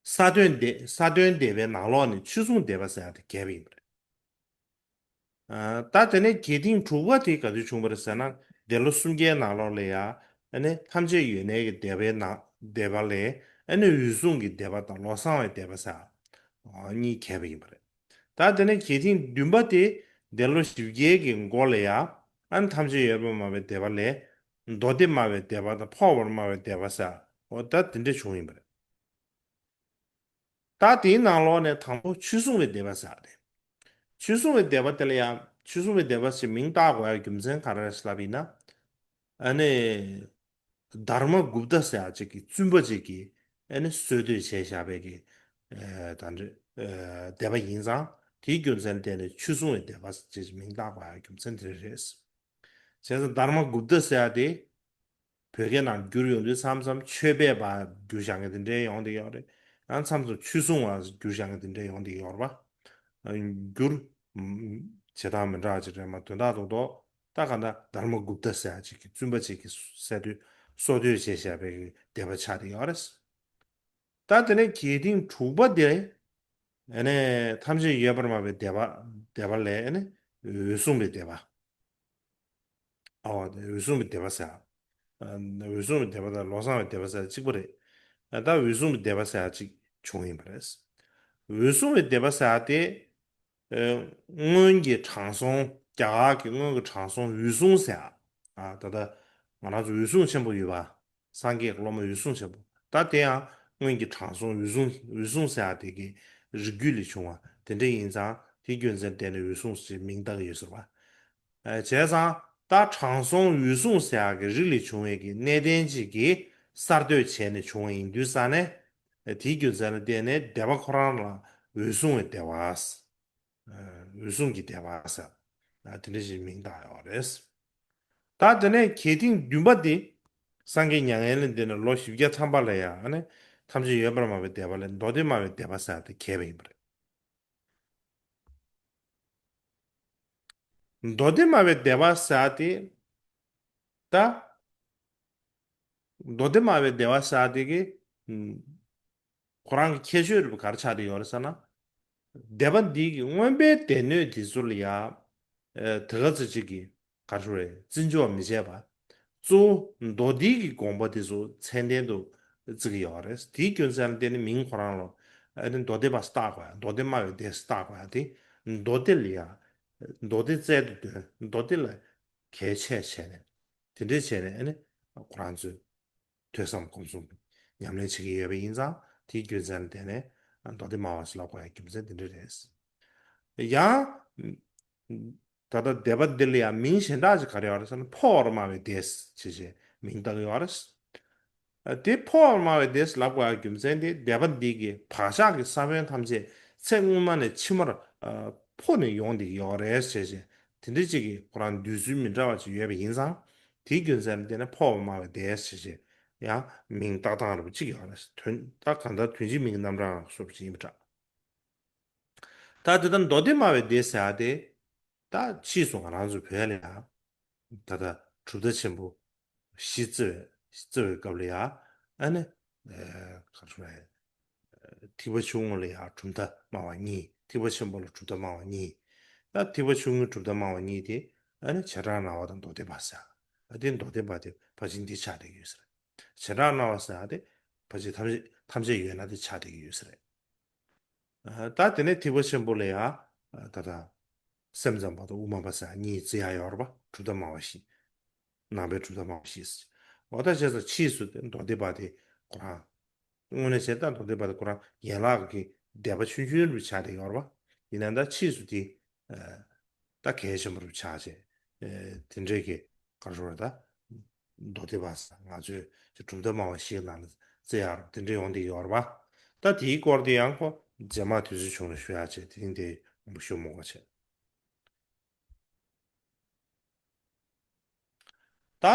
ས་དོན་བཟླས། ས་དོན་བཟླས་པའི་ནང་ལོགས་ནས་ཆོས་སྲུང་བཟླས་པ་ཟེར་ཡ་དེ་གྱེས་པ་ཡིན་པ་རེད། ཨ། ད་དེ་ནས་གལ་ཏེ་དྲུག་པ་དེ་ག་དུས་བྱུང་བ་རེད་ཟེར་ན། འདས་ལོ་སུམ་བརྒྱའི་ནང་ལོགས་ལ་ཡ། ཨ་ནི་ཐམས་ཅད་ཡོད་གནས་ཀྱི་བཟླས་པའི་ནང་། བཟླས་པ་ལས། ཨ་ནི་འོད་སྲུང་གི་བཟླས་པ་དང་ལོ་གསང་བའི་བཟླས་པ་ཟེར། ཨ། གཉིས་གྱེས་པ་ཡིན་པ་རེད། ད་དེ་ནས་གལ་ཏེ་བདུན་པ་དེ་འདས་ལོ་བཞི་བརྒྱའི་གི་འགོ་ལ་ཡ། ཨ་ནི་ཐམས་ཅད་ཡོད་པར་སྨྲ་བའི་བཟླས་པ་ལས། མདོ་སྡེ་སྨྲ་བའི་བཟླས་པ་དང་འཕགས་པར་སྨྲ་བའི་བཟླས་པ་ཟེར། འོ་ད་དེ་འདྲ་བྱུང་ཡིན་པ་རེད། ད་དེའི་ནང་ལོགས་ནས་དང་པོ་ཆོས་སྲུང་བའི་བཟླས་པ་ཟེར་བ་རེད། ཆོས་སྲུང་བའི་བཟླས་པ་དེ་ལ་ཡང་ཆོས་སྲུང་བའི་བཟླས་པ་ཞེས་མིང་བཏགས་དགོས་ཡག་རྒྱུ་མཚན་ག་རེ་རེད་ལབ་ཡིན་ན། ཨ་ནི། དྷརྨ་གུཔྟ་ཟེར་ཡག་ཅིག་གི་བཙུན་པ་ཅིག་གིས་ཨ་ནི་སྲོལ་གཏོད་བྱས་བཞག་པའི་གི། ཨ། ད་འདྲ། ཨ། བཟླས་པ་ཡིན་ཙང་། དེའི་རྒྱུ་མཚན་བརྟེན་ནས་ཆོས་སྲུང་བའི་བཟླས་པ་ཅེས་མིང་བཏགས་པའི་རྒྱུ་མཚན་དེ་རེད། བྱས་ཙང་དྷརྨ་གུཔྟ་ཟེར་ཡག་དེ། བོད་སྐད་ནང་བསྒྱུར་ཡོང་དུས་མཚམས་མཚམས་ཆོས་པའི་བར་བསྒྱུར་བཞག་མཁན་དེ་འདྲའི་ཡོང་བསྡད་ཡོད་རེད། ཡང་མཚམས་མཚམས་ཆོས་སྲུང་བ་བསྒྱུར་བཞག་མཁན་དེ་འདྲའི་ཡོང་བསྡད་ཡོད་རེད་པ། བསྒྱུར་བྱེད་སྟངས་མི་འདྲ་བ་ཅིག་རེད་མ། དོན་དག་རྡོག་རྡོག་ད་ག་ད་དྷརྨ་གུཔྟ་ཟེར་ཡག་ཅིག་གི་བཙུན་པ་ཅིག་གིས་སྲོལ་གཏོད། སྲོལ་གཏོད་བྱས་བཞག་པའི་བཟླས་པ་ཆགས་བསྡད་ཡོད་རེད། ད་དེ་ནས་གལ་ཏེ་དྲུག་པ་དེ། ཨ་ནི་ཐམས་ཅད་ཡོད་པར་སྨྲ་བའི་བཟླས་པ། བཟླས་པ་ལས་ཨ་ནི་འོད་སྲུང་བའི་བཟླས་པ། ཨོ། འོད་སྲུང་བའི་བཟླས་པ་ཟེར། ཨ། འོད་སྲུང་བའི་བཟླས་པ་དང་ལོ་གསང་བའི་བཟླས་པ་ཟེར་གཅིག་པ་རེད། ཨ། ད་འོད་སྲུང་བའི་བཟླས་པ་ཟེར་གཅིག་བྱུང་ཡིན་པ་རེད། འོད་སྲུང་བའི་བཟླས་པ་ཟེར་དེ། ཨ། སྔོན་གྱི་དྲང་སྲོང་། རྒྱ་གར་གྱི་སྔོན་གྱི་དྲང་སྲོང་འོད་སྲུང་ཟེར། ཨ། ད་ལྟ་ང་རང་ཚོ་འོད་སྲུང་ཆེན་པོ་ཡོད་པ། སངས་རྒྱས་ཀྱི་སློབ་མ་འོད་སྲུང་ཆེན་པོ། ད་དེ་ཡང་སྔོན་གྱི་དྲང་སྲོང་འོད་སྲུང་། འོད་སྲུང་ཟེར་ཡག་དེ་གི་རིགས་རྒྱུད་ལས་བྱུང་བ་དེ་འདྲ་ཡིན་ཙང་། དེའི་རྒྱུ་མཚན་བརྟེན་ནས་འོད་སྲུང་ཞེས་མིང་བཏགས་ཡོད་ཟེར་བ། ཨ། བྱས་ཙང་ད་དྲང་སྲོང་འོད་སྲུང་ཟེར་ཡག་གི་རིགས་ལས་བྱུང་བའི་གི་གནས་བརྟན་ཅིག་གིས་གསར་གཏོད་བྱས་ནས་བྱུང་བ་ཡིན་དུས་ཙ་ནས། ཨ། དེའི་རྒྱུ་མཚན་ལ་བརྟེན་ནས་བཟླས་པ་ཁོ་རང་ལ་འོད་སྲུང་བའི་བཟླས་པ། ཨ། འོད་སྲུང་གི་བཟླས་པ་ཟེར། ཨ། དེ་འདྲ་ཞིག་མིང་བཏགས་ཡོད་རེད། ད་དེ་ནས་གལ་ཏེ་བདུན་པ་དེ། སངས་རྒྱས་མྱ་ངན་ལས་འདས་ནས་ལོ་བཞི་བརྒྱ་ཐམ་པ་ལ་ཡང་། ཨ་ནི་ཐམས་ཅད་ཡོད་པར་སྨྲ་བའི་བཟླས་པ་ལས་མདོ་སྡེ་སྨྲ་བའི་བཟླས་པ་ཟེར་དེ་གྱེས་པ་ཡིན་པ་རེད། མདོ་སྡེ་སྨྲ་བའི་བཟླས་པ་ཟེར་དེ། ད། མདོ་སྡེ་སྨྲ་བའི་བཟླས་པ་ཟེར་དེ་གི། ཨུམ། ཁོ་རང་གི་ཁྱད་ཆོས་རེད་པ། ག་རེ་ཆགས་བསྡད་ཡོད་རེད་ཟེར་ན། བཟླས་པ་འདི་གི་མངོན་པའི་སྡེ་སྣོད་འདི་ཚོ་ལ་ཡ། ཨེ། དེ་ག་ཚོད་ཅིག་གི། ག་རེ་ཞུ་རེད། བརྩི་འཇོག་མི་བྱེད་པ། གཙོ་བོ་མདོ་སྡེ་གི་དགོངས་པ་དེ་ཚོ་ཚད་ལྡན་དུ་བརྩི་གི་ཡོད་རེད། དེའི་རྒྱུ་མཚན་ལ་བརྟེན་ནས་མིང་ཁོ་རང་ལ། ཨ་ནི་མདོ་སྡེ་པ་ཟེར་བཏགས་དགོས་ཡ། མདོ་སྡེ་སྨྲ་བའི་སྡེ་ཟེར་བཏགས་དགོས་ཡ་དེ། མདོ་སྡེ་ལ་ཡ། མདོ་སྡེ་རྩལ་དུ་འདོན། མདོ་སྡེ་ལ་གལ་ཆེ་བྱས་ནས། དེ་འདྲས་བྱས་ནས། ཨ་ནི་ཁོ་རང་ཚོས་ཐོས་བསམ་སྒོམ་གསུམ་ཉམས་ལེན་བྱེད་ཀྱི་ཡོད་པ་ཡིན་ཙང་། དེའི་རྒྱུ་མཚན་ལ་བརྟེན་ནས་མདོ་སྡེ་སྨྲ་བ་ཞེས་ལབ་དགོས་ཡ་རྒྱུ་མཚན་དེ་འདྲ་རེད། ཡང་ ད་ལྟ་སྡེ་པ་འདི་ལ་ཡང་མིང་གཞན་དག་ཅིག་ག་རེ་ཡོད་རེད་ཟེར་ན། འཕོ་བར་སྨྲ་བའི་སྡེ་ཞེས་བྱས་མིང་བཏགས་ཡོད་རེད། ཨ། དེ་འཕོ་བར་སྨྲ་བའི་སྡེ་ལབ་དགོས་ཡག་རྒྱུ་མཚན་དེ་སྡེ་པ་འདི་གི་བག་ཆགས་ཀྱི་ས་བོན་ཐམས་ཅད་ཚེ་སྔོན་མ་ནས་ཕྱི་མར། ཨ། འཕོ་ནས་ཡོང་བསྡད་ཀྱི་ཡོད་རེད་ཟེར་བྱས། དེ་འདྲ་ཅིག་གི་ཁོ་རང་འདོད་ཚུལ་མི་འདྲ་བ་ཅིག་ཡོད་པ་ཡིན་ཙང་། དེའི་རྒྱུ་མཚན་ལ་བརྟེན་ནས་འཕོ་བར་སྨྲ་བའི་སྡེ་ཞེས་བྱས་ཡང་མིང་བཏགས་སྟངས་འདྲ་པོ་ཅིག་ཡོད་རེད། དོན་དག་གང་ལྟར་དོན་གཅིག་མིང་རྣམ་གྲངས་སོགས་ཅིག་ཡིན་པ་འདྲ། ད་དེ་ལྟར་མདོ་སྡེ་སྨྲ་བའི་སྡེ་ཟེར་ཡག་དེ། ད་ཕྱིས་སུ་ང་རང་ཚོ་བོད་ལ་ཡང་ད་ལྟ་གྲུབ་མཐའ་ཆེན་པོ་བཞི་བརྩི་བའི་བརྩི་བའི་སྐབས་ལ་ཡང་། ཨ་ནི། ཨ། ག་རེ་ཟེར། ཐེག་པ་ཆུང་ངུ་ལ་ཡང་གྲུབ་མཐའ་སྨྲ་བ་གཉིས། ཐེག་པ་ཆེན་པོ་ལ་གྲུབ་མཐའ་སྨྲ་བ་གཉིས། ད་ཐེག་པ་ཆུང་ངུའི་གྲུབ་མཐའ་སྨྲ་བ་གཉིས་དེ། ཨ་ནི་བྱེ་བྲག་སྨྲ་བ་དང་མདོ་སྡེ་པ་ཟེར། ཨ། དེ་མདོ་སྡེ་པ་དེ་ཕལ་ཆེར་འདི་ཆགས་བསྡད་ཀྱི་ཡོད་ས་རེད། བྱེ་བྲག་སྨྲ་བ་ཟེར་ཡག་དེ་ཕལ་ཆེར་ཐམས་ཅད་ཐམས་ཅད་ཡོད་སྣང་དེ་ཆགས་བསྡད་ཀྱི་ཡོད་ས་རེད། ཨ། ད་དེ་ནས་ཐེག་པ་ཆེན་པོ་ལ་ཡང་། ཨ། ད་ལྟ་སེམས་ཙམ་པ་དང་དབུ་མ་པ་ཟེར་གཉིས་བརྩི་ཡག་ཡོད་རེད་པ། གྲུབ་མཐའ་སྨྲ་བ་བཞི། ནང་པའི་གྲུབ་མཐའ་སྨྲ་བ་བཞི་ཟེར། འོ། ད་བྱས་ཙང་ཕྱིས་སུ་དེ་མདོ་སྡེ་པ་དེ་ཁོ་རང་། དངོས་གནས་བྱས་ན་མདོ་སྡེ་པ་དེ་ཁོ་རང་ཡན་ལག་གི་སྡེ་པ་ཆུང་ཆུང་རུ་ཆགས་བསྡད་ཡོད་རེད་པ། ཡིན་ནའང་ད་ཕྱིས་སུ་དེ། ཨ། ད་གལ་ཆེན་པོ་རུ་ཆགས་བྱས། ཨ། དེ་འདྲའི་གི་ག་རེ་ཟེར། ད་མདོ་སྡེ་པ་ཟེར་ང་ཚོའི་གྲུབ་མཐའ་སྨྲ་བ་བཞིའི་ནང་ལ་བརྩི་ཡག་དེ་འདྲ་ཡོང་བསྡད་ཡོད་རེད་པ། ད་དེའི་སྐོར་དེ་ཡང་ཁོ་རྗེས་མ་དུས་ཚོད་བྱུང་ན་ཞུ་ཡག་བྱས། དེ་རིང་དེ་མང་པོ་ཞུ་མི་དགོས་བྱས། ད་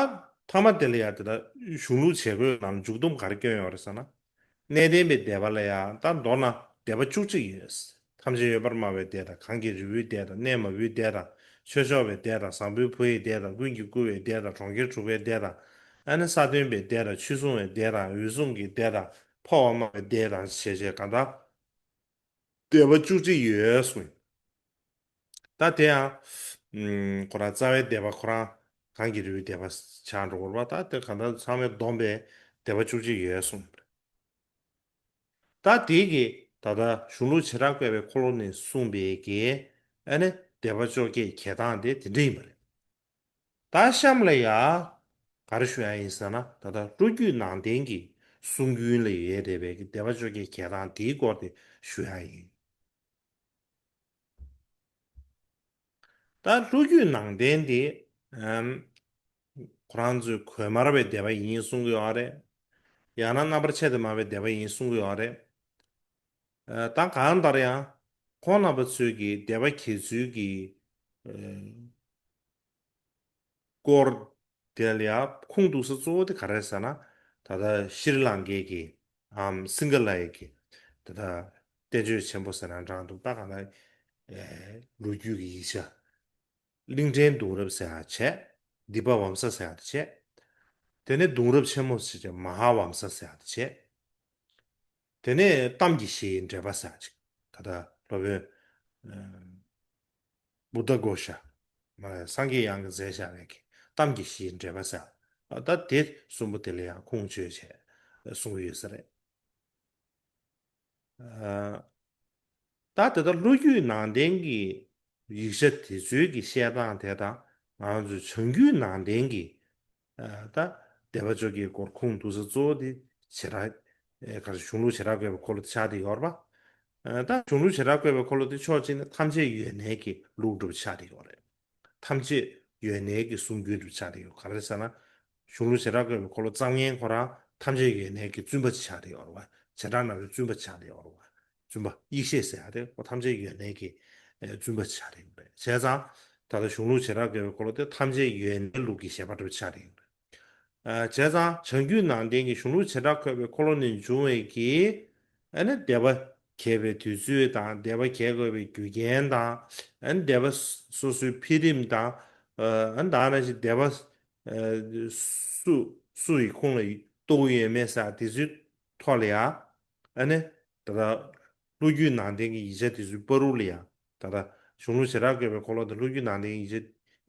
མཐའ་མ་དེ་ལ་ཡང་དེ་ལྟར་གཞུང་ལུགས་བྱེད་སྒོའི་ནང་མཇུག་སྡོམ་ག་རེ་བསྐྱོན་ཡོད་རེད་ཟེར་ན། གནས་བརྟན་པའི་སྡེ་པ་ལ་ཡང་། ད་མདོར་ན་སྡེ་པ་བཅུ་གཅིག་ཡོད། ཐམས་ཅད་ཡོད་པར་སྨྲ་བའི་སྡེ་དང་། གང་གི་རི་བོའི་སྡེ་དང་། གནས་མ་བུའི་སྡེ་དང་། ཆོས་ཕྱོགས་པའི་སྡེ་དང་། བཟང་པོའི་བུ་ཡི་སྡེ་དང་། ཀུན་གྱིས་བཀུར་བའི་སྡེ་དང་། གྲོང་ཁྱེར་དྲུག་པའི་སྡེ་དང་། ཨ་ནི་ས་སྟོན་པའི་སྡེ་དང་། ཆོས་སྲུང་བའི་སྡེ་དང་། འོད་སྲུང་གི་སྡེ་དང་། འཕོ་བར་སྨྲ་བའི་སྡེ་དང་ཞེས་བྱས་གང་དག་སྡེ་པ་བཅུ་གཅིག་ཡོད་གསུངས། ད་དེ་ཡང་། ཨམ། ཁོ་རང་རྩ་བའི་སྡེ་པ་ཁོ་རང་གང་གི་རི་བོའི་སྡེ་པ་ཆགས་འགྲོ་གི་རེད་པ། ད་དེ་གང་ལྟར་ཚང་མས་བསྡོམས་པས་སྡེ་པ་བཅུ་གཅིག་ཡོད་གསུངས། ད་དེ་གི་ད་ལྟ་གཞུང་ལུགས་བྱེ་བྲག་བཀོད་པའི་འཁོར་ལོ་ནས་གསུངས་པའི་གི། ཨ་ནི་སྡེ་པ་བཅོ་བརྒྱད་གྱེས་སྟངས་དེ་དེ་འདྲ་ཡིན་པ་རེད། ད་གཤམ་ལ་ཡང་ག་རེ་ཞུ་ཡག་ཡིན་ཟེར་ན། ད་ལྟ་ལོ་རྒྱུས་ནང་བསྟན་གྱི་གསུང་རྒྱུན་ལ་ཡོད་བསྡད་པའི་གི་སྡེ་པ་བཅོ་བརྒྱད་གྱེས་སྟངས་དེའི་སྐོར་དེ་ཞུ་ཡག་ཡིན། ད་ལོ་རྒྱུས་ནང་བསྟན་དེ། ཨམ། ཁོ་རང་ཚོས་གོས་དམར་བའི་སྡེ་པ་ཡིན་གསུང་གི་ཡོད་རེད། ཡང་ན་རྣམ་པར་ཕྱེ་སྟེ་སྨྲ་བའི་སྡེ་པ་ཡིན་གསུང་གི་ཡོད་རེད། ཨ། ད་གང་ལྟར་ཡང་ཁོང་རྣམ་པ་ཚོས་ཀྱི་སྡེ་པ་གྱེས་ཚུལ་གྱི། ཨ། སྐོར་དེ་ལ་ཡང་ཁུངས་གཏུགས་ས་གཙོ་བོ་དེ་ག་རེ་རེད་ཟེར་ན། ད་ལྟ་ཤྲི་ལང་ཀའི་གི། ཨམ། སིང་ག་ལའི་གི་ད་ལྟ་བསྟན་བཅོས་ཆེན་པོ་ཟེར་ན་འདྲ་འདུག་ད་གང་ལྟར། ཨེ། ལོ་རྒྱུས་ཀྱི་ཡིག་ཆ། གླིང་ཕྲན་གདུང་རབས་ཟེར་ཡག་བྱས། སྡིག་པ་བམ་ས་ཟེར་ཡག་དེ་བྱས། དེ་ནས་གདུང་རབས་ཆེན་མོ་ཟེར་བྱས་མ་ཧཱ་བམ་ས་ཟེར་ཡག་དེ་བྱས། དེ་ནས་གཏམ་གྱི་གཞིའི་འགྲེལ་པ་ཟེར་ཡག་ཅིག་ད་ལྟ་སློབ་དཔོན། ཨ། བུདྡྷ་ཀོ་ཤ། མ། སངས་རྒྱས་དབྱངས་ཀྱིས་མཛད་བཞག་པའི་གི་གཏམ་གྱི་གཞིའི་འགྲེལ་པ་ཟེར། ཨ། ད་དེ་གསུམ་པོ་དེ་ལ་ཡང་ཁུངས་བཅོལ་བྱས་གསུང་གི་ཡོད་ས་རེད། ཨ། ད་དེ་ལྟར་ལོ་རྒྱུས་ནང་བསྟན་གྱི་ཡིག་ཆ་དེ་ཚོའི་གི་བཤད་སྟངས་དེ་དང་། ང་ཚོའི་བྱ་རྒྱུད་ནང་བསྟན་གྱི། ཨ། ད་སྡེ་པ་བཅོ་བརྒྱད་སྐོར་ཁུངས་གཏུགས་ས་གཙོ་བོ་དེ་བྱེ་བྲག་ཨེ། ག་རེ། གཞུང་ལུགས་བྱེ་བྲག་བཀོད་པའི་འཁོར་ལོ་དེ་ཆགས་བསྡད་ཡོད་རེད་པ། ཨ། ད་གཞུང་ལུགས་བྱེ་བྲག་བཀོད་པའི་འཁོར་ལོ་དེ་ཕྱོགས་གཅིག་ནས་ཐམས་ཅད་ཡོད་གནས་ཀྱི་ལུགས་འདྲ་པོ་ཆགས་བསྡད་ཡོད་རེད། ཐམས་ཅད་ཡོད་གནས་ཀྱི་གསུང་རྒྱུན་དུ་ཆགས་བསྡད་ཡོད། ག་རེ་ཟེར་ན། གཞུང་ལུགས་བྱེ་བྲག་བཀོད་པའི་འཁོར་ལོ་རྩོམ་མཁན་ཁོ་རང་ཐམས་ཅད་ཡོད་གནས་ཀྱི་བཙུན་པ་ཆགས་བསྡད་ཡོད་རེད་པ། བྱེ་བྲག་སྨྲ་བའི་བཙུན་པ་ཆགས་བསྡད་ཡོད་རེད་པ། བཙུན་པ་ཡེ་ཤེས་ཟེར་ཡག་དེ་ཁོ་ཐམས་ཅད་ཡོད་གནས་ཀྱི་ཨེ། བཙུན་པ་ཆགས་བསྡད་ཡོད་རེད། བྱས་ཙང་ད་ལྟ་གཞུང་ལུགས་བྱེ་བྲག་བཀོད་པའི་འཁོར་ལོ་དེ་ཐམས་ཅད་ཡོད་གནས་ལུགས་ཀྱི་བཤད་པ་འདྲ་པོ་ཆགས་བསྡད་ཡོད་རེད། ཨ། བྱས་ཙང་བྱ་རྒྱུད་ནང་བསྟན་གྱི་གཞུང་ལུགས་བྱེ་བྲག་བཀོད་པའི་འཁོར་ལོ་ནས་འབྱུང་བའི་གི། ཨ་ནི་སྡེ་པ་གྱེས་པའི་དུས་ཚོད་དང་། སྡེ་པ་གྱེས་དགོས་པའི་རྒྱུ་རྐྱེན་དང་། ཨ་ནི་སྡེ་པ་སོ་སོའི་འཕེལ་རིམ་དང་། ཨ་ནི་ད་ག་ནང་བཞིན་སྡེ་པ། ཨ། སུ། སུ་ཡི་ཁོངས་ལ་གཏོགས་ཀྱི་ཡོད་མེད་ཟེར་དེ་ཚོའི་ཐོག་ལ་ཡང་། ཨ་ནི་ད་ལྟ་ལོ་རྒྱུས་ནང་བསྟན་གྱི་ཡིག་ཆ་དེ་ཚོའི་བར་དུ་ལ་ཡང་། ད་ལྟ་གཞུང་ལུགས་བྱེ་བྲག་བཀོད་པའི་འཁོར་ལོ་དང་ལོ་རྒྱུས་ནང་བསྟན་གྱི་ཡིག་ཆ་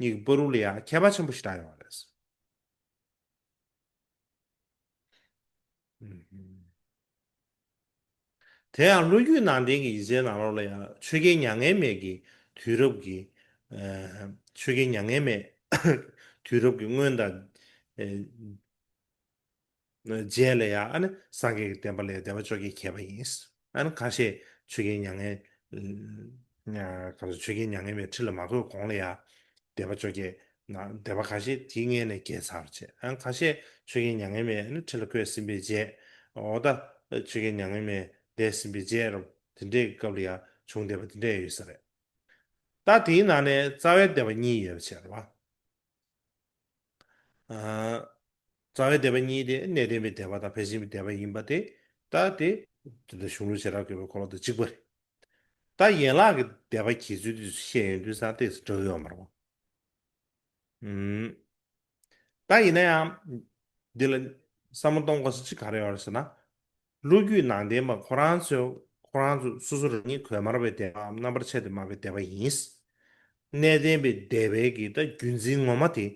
གཉིས་ཀྱི་བར་དུ་ལ་ཡང་ཁྱད་པར་ཆེན་པོ་ཞེ་དྲག་ཡོད་རེད། ཨུམ། དེ་ཡང་ལོ་རྒྱུས་ནང་བསྟན་གྱི་ཡིག་ཆའི་ནང་ལོགས་ལ་ཡང་ཆོས་རྒྱལ་མྱ་ངན་མེད་ཀྱི་དུས་རབས་ཀྱི། ཨ། ཆོས་རྒྱལ་མྱ་ངན་མེད་དུས་རབས་ཀྱི་སྔོན་དང་། ཨ། རྗེས་ལ་ཡང་། ཨ་ནི་སངས་རྒྱས་ཀྱི་བསྟན་པ་ལ་ཡང་སྡེ་པ་བཅོ་བརྒྱད་གྱེས་པ་ཡིན། ཨ་ནི་ཁ་ཤས་ཆོས་རྒྱལ་མྱ་ངན། ཨ། ག་ཚོད་ཆོས་རྒྱལ་མྱ་ངན་མེད་ཁྲི་ལ་མ་བཀོད་གོང་ལ་ཡ་སྡེ་པ་བཅོ་བརྒྱད་ན་སྡེ་པ་ཁ་ཤས་དེའི་སྔས་ནས་བརྒྱད་ཚར་བྱས། ཨ་ཁ་ཤས་ཆོས་རྒྱལ་མྱ་ངན་མེད་ནི་ཁྲི་ལ་བཀོད་ཟིན་པའི་རྗེས། འོ་ད་ཆོས་རྒྱལ་མྱ་ངན་མེད་འདས་ཟིན་པའི་རྗེས་རབས་དེ་འདྲའི་སྐབས་ལ་ཡ་བྱུང་བསྡད་པ་དེ་འདྲ་ཡོད་ས་རེད། ད་དེའི་ནང་ནས་རྩ་བའི་སྡེ་པ་གཉིས་ཡོད་པ་བྱས་རེད་བ། ཨ། རྩ་བའི་སྡེ་པ་གཉིས་དེ་གནས་བརྟན་པའི་སྡེ་པ་དང་ཕལ་ཆེན་པའི་སྡེ་པ་ཡིན་པ་དེ། ད་དེ་དེ་འདྲ་གཞུང་ལུགས་བྱེ་བྲག་བཀོད་པའི་འཁོར་ལོ་དང་གཅིག་པ་རེད། ད་ཡན་ལག་གི་སྡེ་པ་གྱེས་ཚུལ་དེ་བཤད་ཡོང་དུས་ཙང་ཏོག་ཙམ་འདྲ་གི་ཡོད་མ་རེད་བ། ཨུམ། ད་ཡིན་ན་ཡང་། འདི་ལ་བསམ་བློ་གཏོང་དགོས་ས་གཅིག་ག་རེ་ཡོད་རེད་ཟེར་ན། ལོ་རྒྱུས་ནང་བསྟན་པ་ཁོ་རང་ཚོས་ཁོ་རང་ཚོ་སོ་སོ་རང་ཉིད་གོས་དམར་བའི་སྡེ་པའམ་རྣམ་པར་ཕྱེ་སྟེ་མ་བའི་སྡེ་པ་ཡིན། གནས་བརྟན་པའི་སྡེ་པའི་གི་ད་རྒྱུན་འཛིན་ངོ་མ་དེ།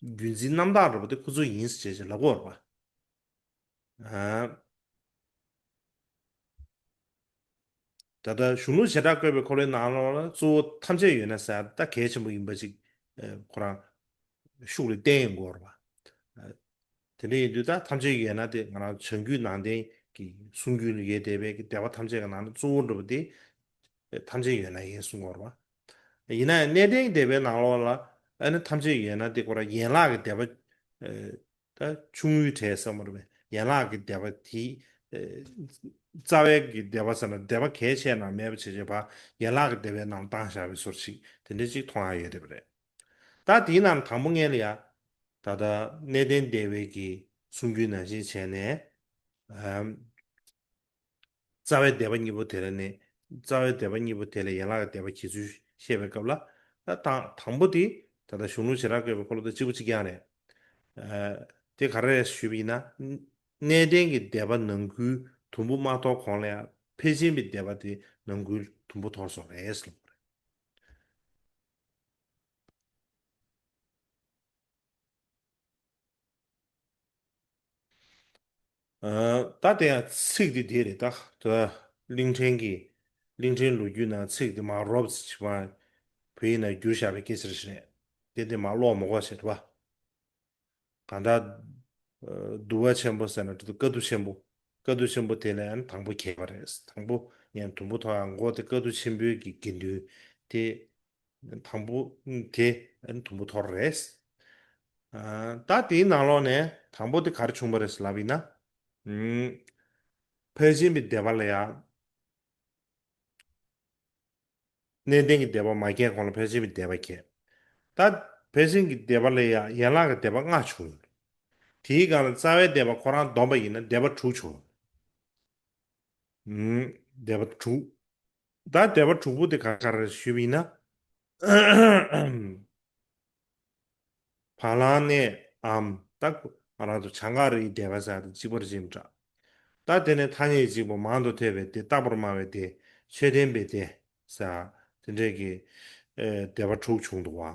རྒྱུན་འཛིན་རྣམ་དག་འདྲ་པོ་དེ་ཁོ་ཚོ་ཡིན་ཟེར་བྱས་ལབ་ཀྱི་ཡོད་རེད་པ། ཨ། ད་ལྟ་གཞུང་ལུགས་བྱེ་བྲག་བཀོད་པའི་འཁོར་ལོའི་ནང་ལོགས་ལ་གཙོ་བོ་ཐམས་ཅད་ཡོད་ན་ཟེར་ད་གལ་ཆེན་པོ་ཡིན་པ་ཅིག་ཨ་ཁོ་རང་ཤུགས་ལ་བསྟན་ཡོང་གི་ཡོད་རེད་པ། ཨ། དེ་འདྲ་ཡིན་དུས་ད་ཐམས་ཅད་ཡོད་ན་དེ་ང་རང་བྱ་རྒྱུད་ནང་བསྟན་གྱི་གསུང་རྒྱུན་ལ་ཡོད་བསྡད་པའི་གི་སྡེ་པ་ཐམས་ཅད་ཀྱི་ནང་ནས་གཙོ་བོ་འདྲ་པོ་དེ་ཐམས་ཅད་ཡོད་ན་ཡིན་གསུང་གི་ཡོད་རེད་པ། ཡིན་ན་ཡང་གནས་བརྟན་སྡེ་པའི་ནང་ལོགས་ལ་ཨ་ནི་ཐམས་ཅད་ཡོད་ན་དེ་ཁོ་རང་ཡན་ལག་གི་སྡེ་པ། ཨ། ད་ཆུང་ངུའི་གྲས་བསམ་པ་རེད་པས། ཡན་ལག་གི་སྡེ་པ་དེ། ཨེ། རྩ་བའི་གི་སྡེ་པ་ཟེར་ན་སྡེ་པ་གལ་ཆེ་ན་མེད་པ་བྱས་བྱས་པ་ཡན་ལག་གི་སྡེ་པའི་ནང་བཏང་བཞག་པའི་བཟོ་ཞིག་དེ་འདྲ་ཅིག་མཐོང་ཡ་ཡོད་རེད་པ་རེད། ད་དེའི་ནང་དང་པོ་ངེས་ལ་ཡ། ད་ལྟ་གནས་བརྟན་སྡེ་པའི་གི་གསུང་རྒྱུན་ནང་བཞིན་བྱས་ནས། ཨམ། རྩ་བའི་སྡེ་པ་གཉིས་པོ་དེ་ལ་ནི། རྩ་བའི་སྡེ་པ་གཉིས་པོ་དེ་ལ་ཡན་ལག་གི་སྡེ་པ་གྱེས་ཚུལ་བཤད་པའི་སྐབས་ལ། ད་དང་དང་པོ་དེ་ད་ལྟ་གཞུང་ལུགས་བྱེ་བྲག་བཀོད་པའི་འཁོར་ལོ་དང་གཅིག་པ་གཅིག་རྐྱང་རེད། ཨ། དེ་ག་རེ་རེད་ཞུས་པ་ཡིན་ན། གནས་བརྟན་གྱི་སྡེ་པ་ནང་ཁུལ་དུམ་བུ་མ་མཐོ་གོང་ལ་ཡང་ཕལ་ཆེན་པའི་སྡེ་པ་དེ་ནང་ཁུལ་དུམ་བུ་མཐོ་སོང་རེད་ཟེར་ལབ་པ་རེད། ཨ། ད་དེ་ཡང་ཚིག་དེ་དེ་རེད་ད། ད་གླིང་ཕྲན་གྱི། གླིང་ཕྲན་ལོ་རྒྱུས་ནང་ཚིག་དེ་མར་རོབ་ཙམ་ཅིག་མར་བོད་ཡིག་ནང་བསྒྱུར་བཞག་པའི་སྐད་ཆ་རེད། དེ་དེ་མར་ཀློག་མི་དགོས་ཟེར་བ། གང་ལྟར། ཨ། འདུལ་བ་ཆེན་པོ་ཟེར་ན་དེ་དཀའ་ཐུབ་ཆེན་པོ། དཀའ་ཐུབ་ཆེན་པོ་དེ་ལ་ཡང་དང་པོ་གྱེས་པ་རེད། དང་པོ་ཡང་དུམ་བུ་མཐོ་ཡང་མགོ་དེ་དཀའ་ཐུབ་ཆེན་པོའི་གི་དགེ་འདུན་དེ། དང་པོ་དེ་དུམ་བུ་མཐོ་རེད། ཨ། ད་དེའི་ནང་ལོགས་ནས་དང་པོ་དེ་ག་རེ་བྱུང་བ་རེད་ལབ་ཡིན་ན། ཨུམ། ཕལ་ཆེན་པའི་སྡེ་པ་ལ་ཡང་། གནས་བརྟན་གྱི་སྡེ་པ་མ་གྱེས་གོང་ལ་ཕལ་ཆེན་པའི་སྡེ་པ་གྱེས། ད་ཕལ་ཆེན་གྱི་སྡེ་པ་ལ་ཡང་ཡན་ལག་གི་སྡེ་པ་ལྔ་བྱུང་། དེའི་སྒང་ལ་རྩ་བའི་སྡེ་པ་ཁོ་རང་བསྡོམས་པ་ཡིན་ན་སྡེ་པ་དྲུག་བྱུང་། ཨུམ། སྡེ་པ་དྲུག་ད་སྡེ་པ་དྲུག་པོ་དེ་ག་ག་རེ་ཞུས་པ་ཡིན་ན། བ་ལང་གནས་འམ། ད་ང་རང་ཚོ་བྱང་ག་རི་སྡེ་པ་ཟེར་དེ་གཅིག་པ་རེད་ཅེས་འདྲ། ད་དེ་ནས་ཐ་སྙད་གཅིག་པ་མང་དུ་ཐོས་པའི་སྡེ། རྟག་པར་སྨྲ་བའི་སྡེ། ཆོས་ལྡན་པའི་སྡེ་ཟེར་དེ་འདྲས་ཀྱི་ཨེ་སྡེ་པ་དྲུག་བྱུང་འདུག་བ།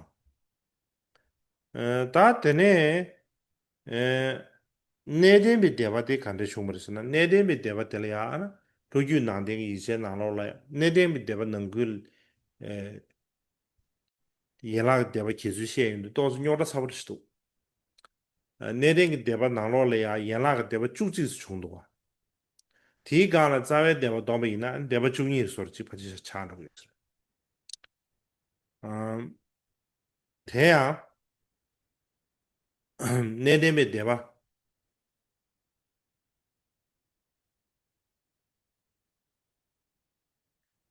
ཨེ་ད་དེ་ནས་ཨེ་གནས་བརྟན་པའི་སྡེ་པ་དེ་ག་འདྲས་བྱུང་བ་རེད་ཟེར་ན། གནས་བརྟན་པའི་སྡེ་པ་དེ་ལ་ཡང་ལོ་རྒྱུས་ནང་བསྟན་གྱི་ཡིག་ཆའི་ནང་ལོགས་ལ་ཡང་གནས་བརྟན་པའི་སྡེ་པ་ནང་ཁུལ་ཨེ་ཡན་ལག་གི་སྡེ་པ་གྱེས་ཚུལ་བཤད་ཡོང་དུས་ཏོག་ཙམ་རྙོག་དྲ་ཚ་པོ་ཞིག་འདུག་གནས་བརྟན་གྱི་སྡེ་པ་ནང་ལོགས་ལ་ཡང་ཡན་ལག་གི་སྡེ་པ་བཅུ་གཅིག་ཙམ་བྱུང་འདུག་བ། དེའི་སྒང་ལ་རྩ་བའི་སྡེ་པ་བསྡོམས་པ་ཡིན་ན་སྡེ་པ་བཅུ་གཉིས་སོར་གཅིག་ཕལ་ཆེར་ཆགས་འགྲོ་གི་ཡོད་ཟེར། ཨམ། དེ་ཡང་གནས་བརྟན་པའི་སྡེ་པ།